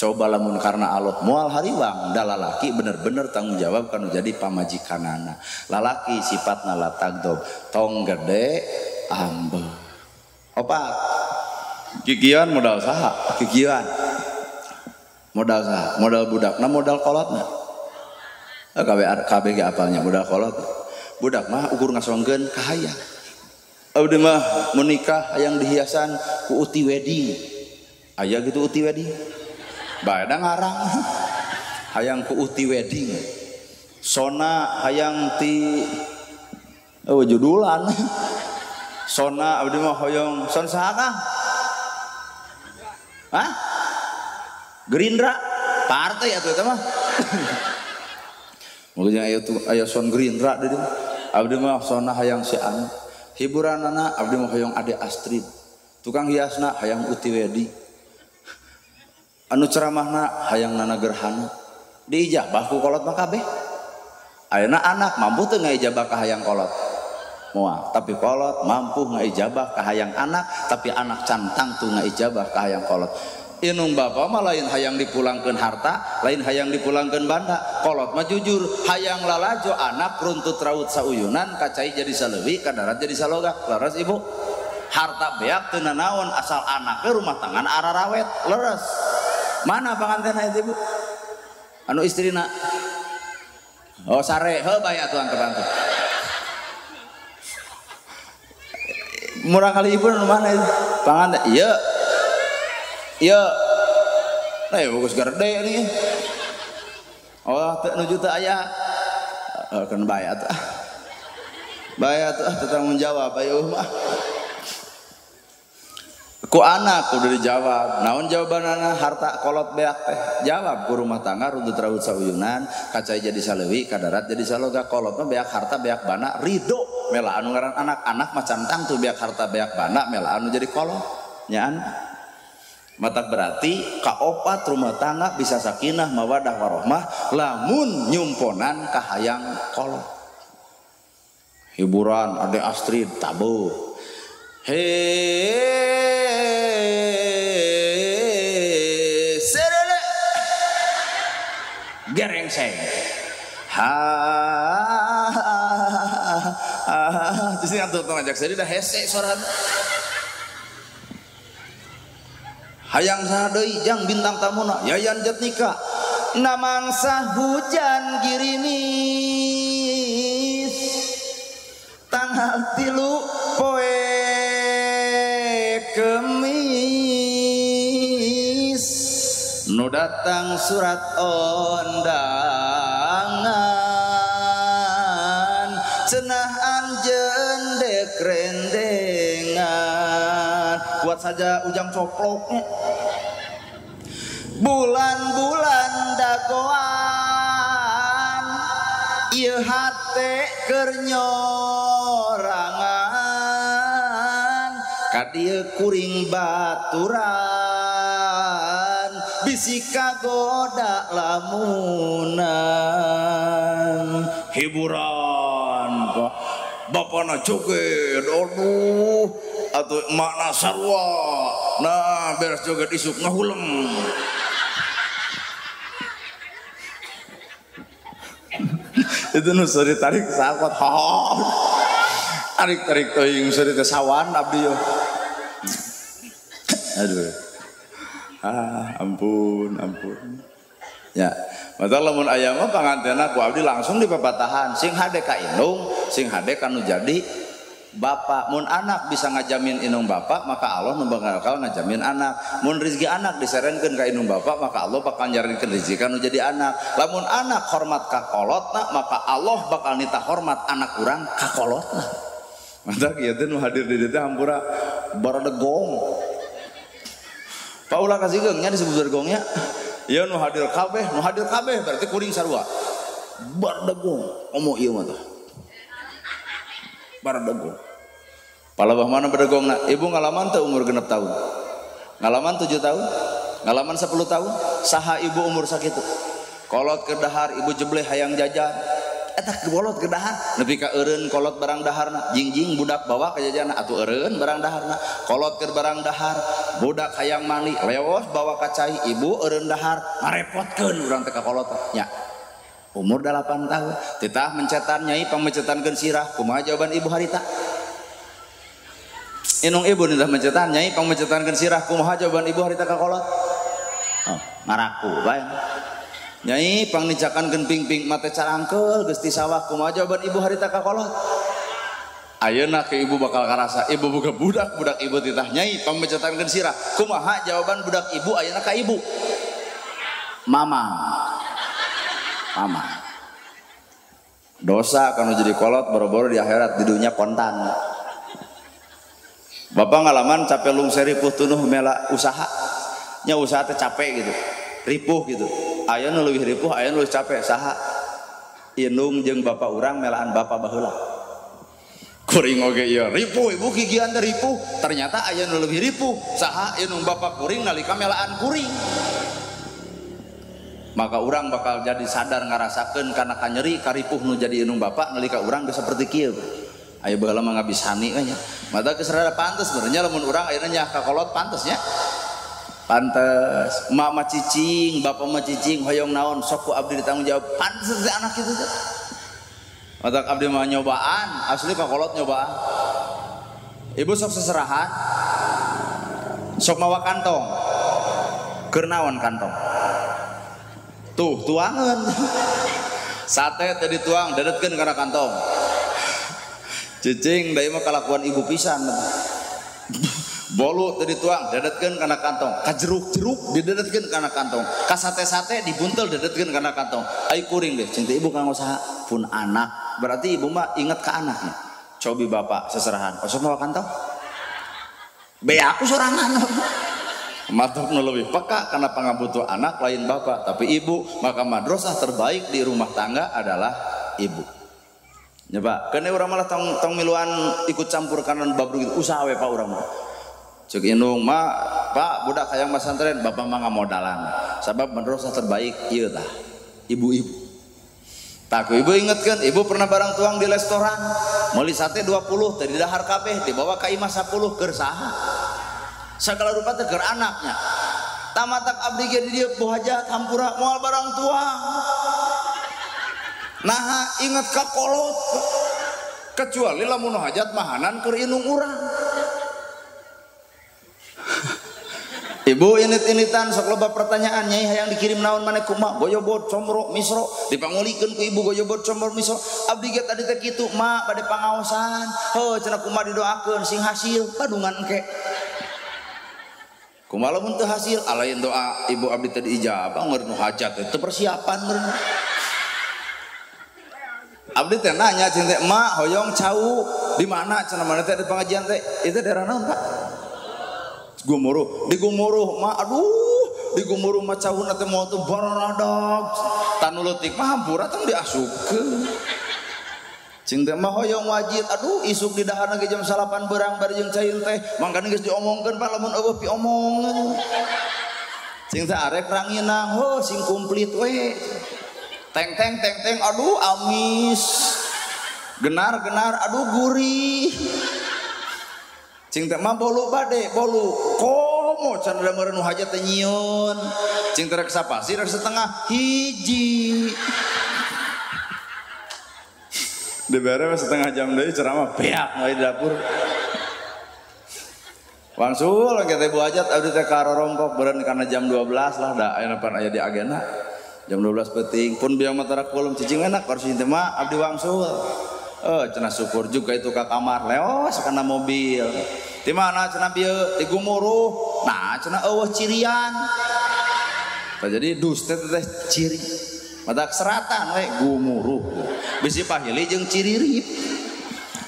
Coba lamun karena Allah moal hariwang, da lalaki bener-bener tanggung jawab kanu jadi pamajikanana. Lalaki sifatna latagdob, tong gede ambeh. Opat. Kikian modal saha? Kikian. Modal saha? Modal budakna, modal kolotna. KB ge apalnya modal kolot. Budak mah ukur ngasongkeun ka hayang. Abdi mah menikah hayang dihiasan ku uti wedding. Aya gitu uti wedding. Bae da ngarang. Hayang ku uti wedding. Sona hayang ti judulan. Sona abdi mah hoyong son saha kah? Hah? Gerindra partai atuh eta mah. Makanya aya tuh aya son Gerindra deui. Abdi mah sona hayang si anu. Hiburanana abdi mah hoyong Ade Astrid. Tukang hiasna hayang Uti Wedi. Anu ceramahna hayang Nana Gerhana. Diijabah ku kolot mah kabeh. Ayeuna anak mampu teu ngaijabah ka hayang kolot? Moal, tapi kolot mampu ngaijabah ka hayang anak, tapi anak cantang tuh ngaijabah ka hayang kolot. Inung bapak mah lain hayang dipulangkeun harta, lain hayang dipulangkeun banda. Kolot mah jujur, hayang lalajo anak runtut raut sauyunan, kacai jadi saleuwi, kadarat jadi salogak. Leres ibu? Harta beak teu nanaon asal anaknya rumah tangga ararawet, leres. Mana pangantenna itu ibu? Anu istrina. Oh sare, heuh bae atuh antep-antep. Murah kali ibu nu mana itu? Panganten ieu. Iya, nah bagus gede nih. Oh, nuju teu aya. Kan bayat. Bayat teu tanggung jawab ayo mah. Ku anak kudu dijawab. Naon jawabanana harta kolot beak teh? Jawab ku rumah tangga runtut raut sauyunan, kacai jadi saleuwi, kadarat jadi saloga. Kolot mah beak harta beak bana ridho mela anu ngaran anak-anak mah cantang tuh beak harta beak bana mela anu jadi kolot. Nyaan. Matak berarti kaopat rumah tangga bisa sakinah mawadah warohmah lamun nyumponan kahayang kolot. Hiburan Ade Astrid tabuh. He serele gerengseng. Ha terus atuh tong ajak seri dah hese sorana. Hayang saha deui jang bintang tamuna Yayan Jatnika namangsa hujan girimis tanggal 3 poe Kemis nu datang surat undangan cenah anjeun dek rendengan buat saja ujang coploknya bulan-bulan dagoan ieu hate keur nyorangan ka dieu kuring baturan bisi kagoda lamunan hiburan pak bapana joget aduh atau makna sarwa nah beres joget isuk ngahuleng itu nu sori tarik sakot tarik tarik teuing sori teh sawan abdi yo aduh ah ampun ampun ya mata lamun aya mah pangantena ku abdi langsung dipapatahan sing hade ka indung sing hade ka nu jadi bapak. Mun anak bisa ngajamin indung bapak maka Allah nu bakal ngajamin anak. Mun rezeki anak diserenkeun ka indung bapak maka Allah bakal nyarenkeun rezeki ka nu jadi anak. Lamun anak hormat ka kolotna maka Allah bakal nita hormat anak urang ka kolotna. Mantap ieu teh nu hadir di dieu teh hampura baradegong. Pak ulah kasih nya disebut baradegongnya. Ieu nu hadir kabeh, nu hadir kabeh berarti kuring sarua. Baradegong omo ieu mah tah. Baradegong. Palebah mana berdegongna? Ibu ngalaman teu umur 6 tahun. Ngalaman 7 tahun, ngalaman 10 tahun, saha ibu umur sakitu. Kolot keur dahar ibu jebleh hayang jajan. Eta kolot keur dahar nepi ka eureun kolot barang daharna, jingjing budak bawa ka jajanna atuh eureun barang daharna. Kolot keur barang dahar, budak hayang mandi, leos bawa ka cai, ibu eureun dahar, ngarepotkeun urang teh ka kolot nya. Umur 8 tahun, titah mencetan nyai pangmencetankeun sirah, kumaha jawaban ibu harita? Inung ibu nitah mencetan nyai pangmencetankeun sirah, kumaha jawaban ibu harita ka kolot? Oh, ngaraku bae. Nyai pangnicakankeun pingping mate carangkeul geus ti sawah, kumaha jawaban ibu harita ka kolot? Ayeuna ke ibu bakal karasa, ibu boga budak, budak ibu titah nyai pangmencetankeun sirah, kumaha jawaban budak ibu ayeuna ka ibu? Mama. Mama. Dosa kalau jadi kolot boro-boro di akhirat di dunia kontan. Bapak ngalaman capek lungser ripuh tunuh mela usaha. Nya usaha teh capek gitu. Ripuh gitu. Aya nu leuwih ripuh, aya nu leuwih capek saha? Indung jeung bapak urang melaan bapak baheula. Kuring oge ieu ripuh, ibu gigian teh ripuh. Ternyata aya nu leuwih ripuh, saha? Indung bapak kuring nalika melaan kuring. Maka orang bakal jadi sadar ngarasakeun kana kanyeri karipuh nu jadi indung bapak nalika urang geus saperti kieu. Aya baheula mah ngabisani we nya. Mata geus rada pantes sebenarnya lamun urang ayeuna nyah ka kolot pantes nya. Pantes mama cicing, bapak mah cicing, hoyong naon sok ku abdi ditanggung jawab. Pantes teh anak itu teh. Otak abdi mah nyobaan, asli kakolot nyobaan. Ibu sok seserahan, sok mawa kantong. Keur naon kantong? Tuh, tuangan. Sate teh dituang, dedetkeun kana kantong. Cicing da ieu mah kalakuan ibu pisan. Bolu tadi tuang, dedetkeun kana kantong. Ka jeruk-jeruk didedetkeun kana kantong. Ka sate-sate dibuntel dedetkeun kana kantong. Ai kuring deh, cinta ibu kanggo saha? Pun anak. Berarti ibu mah inget ka anaknya. Cobi bapak seserahan, osok mawa kantong? Be aku sorangan. Matok nu leuwih peka kana pangabutuh anak lain bapak, tapi ibu. Maka madrasah terbaik di rumah tangga adalah ibu. Ya Pak, kene urang malah tong miluan ikut campur kanan bab gitu. Usaha we Pak urang mah. Cek indung mah, Pak budak hayang masantren, bapak mah ngamodalan. Sabab madrasah terbaik ieu tah, ibu-ibu. Tak ibu ingetkeun, ibu pernah barang tuang di restoran, meuli sate 20 teh didahar kabeh, dibawa ka imah 10 keur saha? Sagala rupa teh keur anaknya. Tamatak abdi ge di dieu bu hajat hampura moal barang tuang. Naha inget ka kolot. Kecuali lamun hajat mahanan keur indung urang. Ibu init-initan sok loba pertanyaan, nyai hayang dikirim naon maneh kumaha? Goyobod, comro, misro, dipangulikeun ku ibu goyobod, comro, misro. Abdi ge tadi teh kitu, mak bade pangaosan. Heuh cenah kumaha didoakeun sing hasil padungan engke. Kumaha lamun teu hasil, alain doa ibu abdi teh diijabah ngeun nu hajat teh persiapan meureun. Abdi teh nanya cing teh, "Mak hoyong cau di mana?" Cenah mana teh di pengajian teh. Itu daerah naon, Pak? Gumuruh, di Gumuruh mah aduh, di Gumuruh mah cauna teh moal teu baradag. Tanu leutik mah hampura tong diasupkeun. Cing teh mah hoyong wajit, aduh isuk di daharna ge jam 8 beurang bari jeung cai teh, mangkana geus diomongkeun Pak lamun eueuh piomongeun. Cing teh arek ranginang, heuh sing komplit we. Teng teng teng teng aduh amis. Genar genar aduh gurih. Cing teh mah bolu bade bolu komo can da meureun nu hajat teh nyieun. Cing teh rek sapasi rek setengah hiji. Dibere setengah jam deui ceramah beak we di dapur. Wangsul engke teh bu hajat abdi teh karorompok beureun kana jam 12 lah da aya pan aya di agenda. Jam 12 peuting pun biang mah tarak kulum cicing enak kursi teh mah abdi wangsul. Cenah syukur juga itu ke kamar leos kana mobil. Di mana cenah bieu di Gumuruh. Nah cenah eueuh cirian. Tah jadi dus teh teh ciri. Matak seratan we Gumuruh. Bisi pahili jeung ciririp.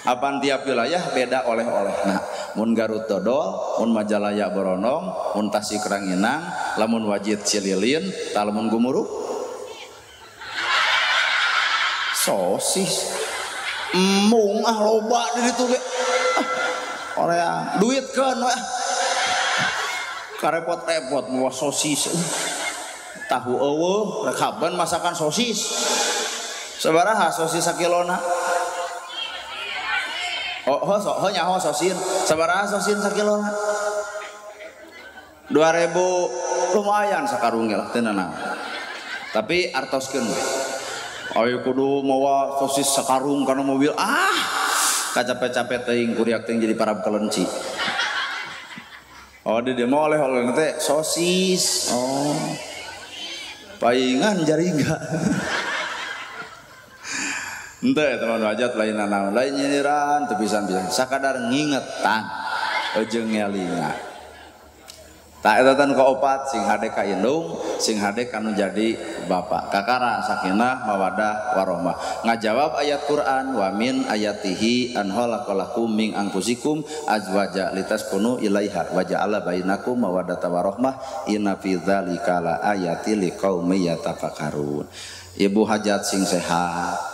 Apan tiap wilayah beda oleh-oleh. Nah, mun Garut dodol, mun Majalaya boronong, mun Tasik ranginang, lamun Wajid cililin, tah lamun Gumuruh sosis. Embung ah loba di ditu ge. Ah, oreang duitkeun we. Karepot-repot mawa sosis. Tahu eueuh rek haban masakan sosis. Sabaraha sosis sakilona? Oh, ho ho nyaho sosin. Sabaraha sosin sakilona? 2000 lumayan sakarung ge lah teu nanaon. Tapi artoskeun we. Ayo kudu mawa sosis sakarung kana mobil. Ah, kacape-cape teuing kuriak teuing jadi parab kelenci. Oh, di dia mau oleh-oleh teh sosis. Oh. Paingan jaringan. Henteu teman hajat lain nanaon, lain nyinyiran teu pisan-pisan. Sakadar ngingetan jeung ngelingan. Tak eta tan kaopat sing hade ka indung, sing hade kanu jadi bapak. Kakara sakinah mawadah warahmah. Ngajawab ayat Quran wa min ayatihi an khalaqalakum min anfusikum azwaja litaskunu ilaiha wa ja'ala bainakum mawaddata warahmah inna fi dzalika la ayatil liqaumin yatafakkarun. Ibu hajat sing sehat.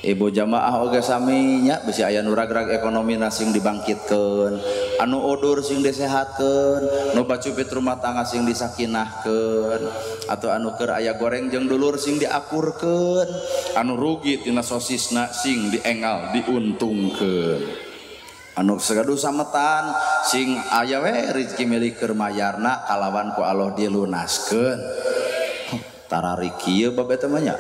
Ibu jamaah oge sami nya bisi aya nu ragrag ekonomi sing dibangkitkeun, anu udur sing disehatkeun, nu bacupit rumah tangga sing disakinahkeun, atau anu keur aya goreng jeung dulur sing diakurkeun, anu rugi tina sosisna sing diengal diuntungkeun. Anu segaduh sametan sing aya we rezeki milik keur mayarna kalawan ku Allah dilunaskeun. Tarari kieu bab eta mah nya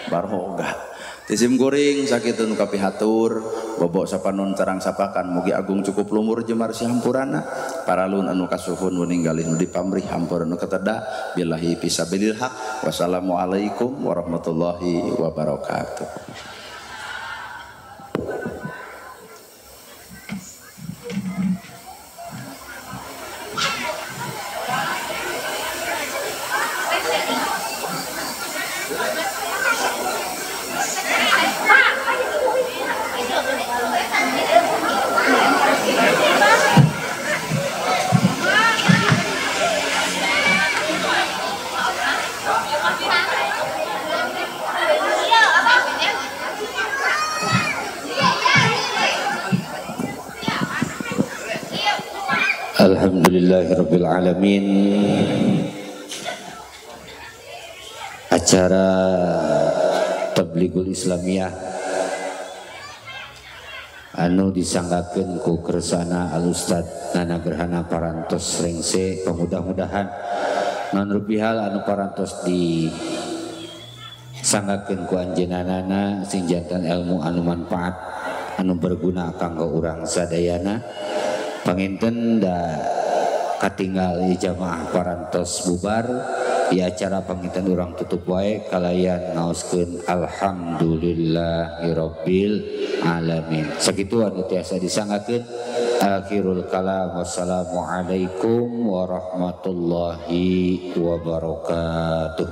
baroga. Tisim kuring sakitu nu kapihatur bobok sapanon carang sapakan mugi agung cukup lumur jemar si hampurana paralun anu kasuhun meninggalih nu dipamrih hampura nu keteda billahi fisabilil haq. Wassalamualaikum warahmatullahi wabarakatuh. Alhamdulillahirabbil alamin. Acara Tablighul Islamiyah anu disanggakeun ku kersana Al Ustad Nana Gerhana parantos rengse, pemudah-mudahan non rupihal anu parantos di sanggakeun ku anjeunana sing jantan ilmu anu manfaat anu berguna kanggo urang sadayana. Panginten da katinggal jamaah parantos bubar di acara panginten urang tutup wae kalayan ngaoskeun alhamdulillahirabbil alamin. Sakitu anu tiasa disanggakeun. Akhirul kalam, wassalamualaikum warahmatullahi wabarakatuh.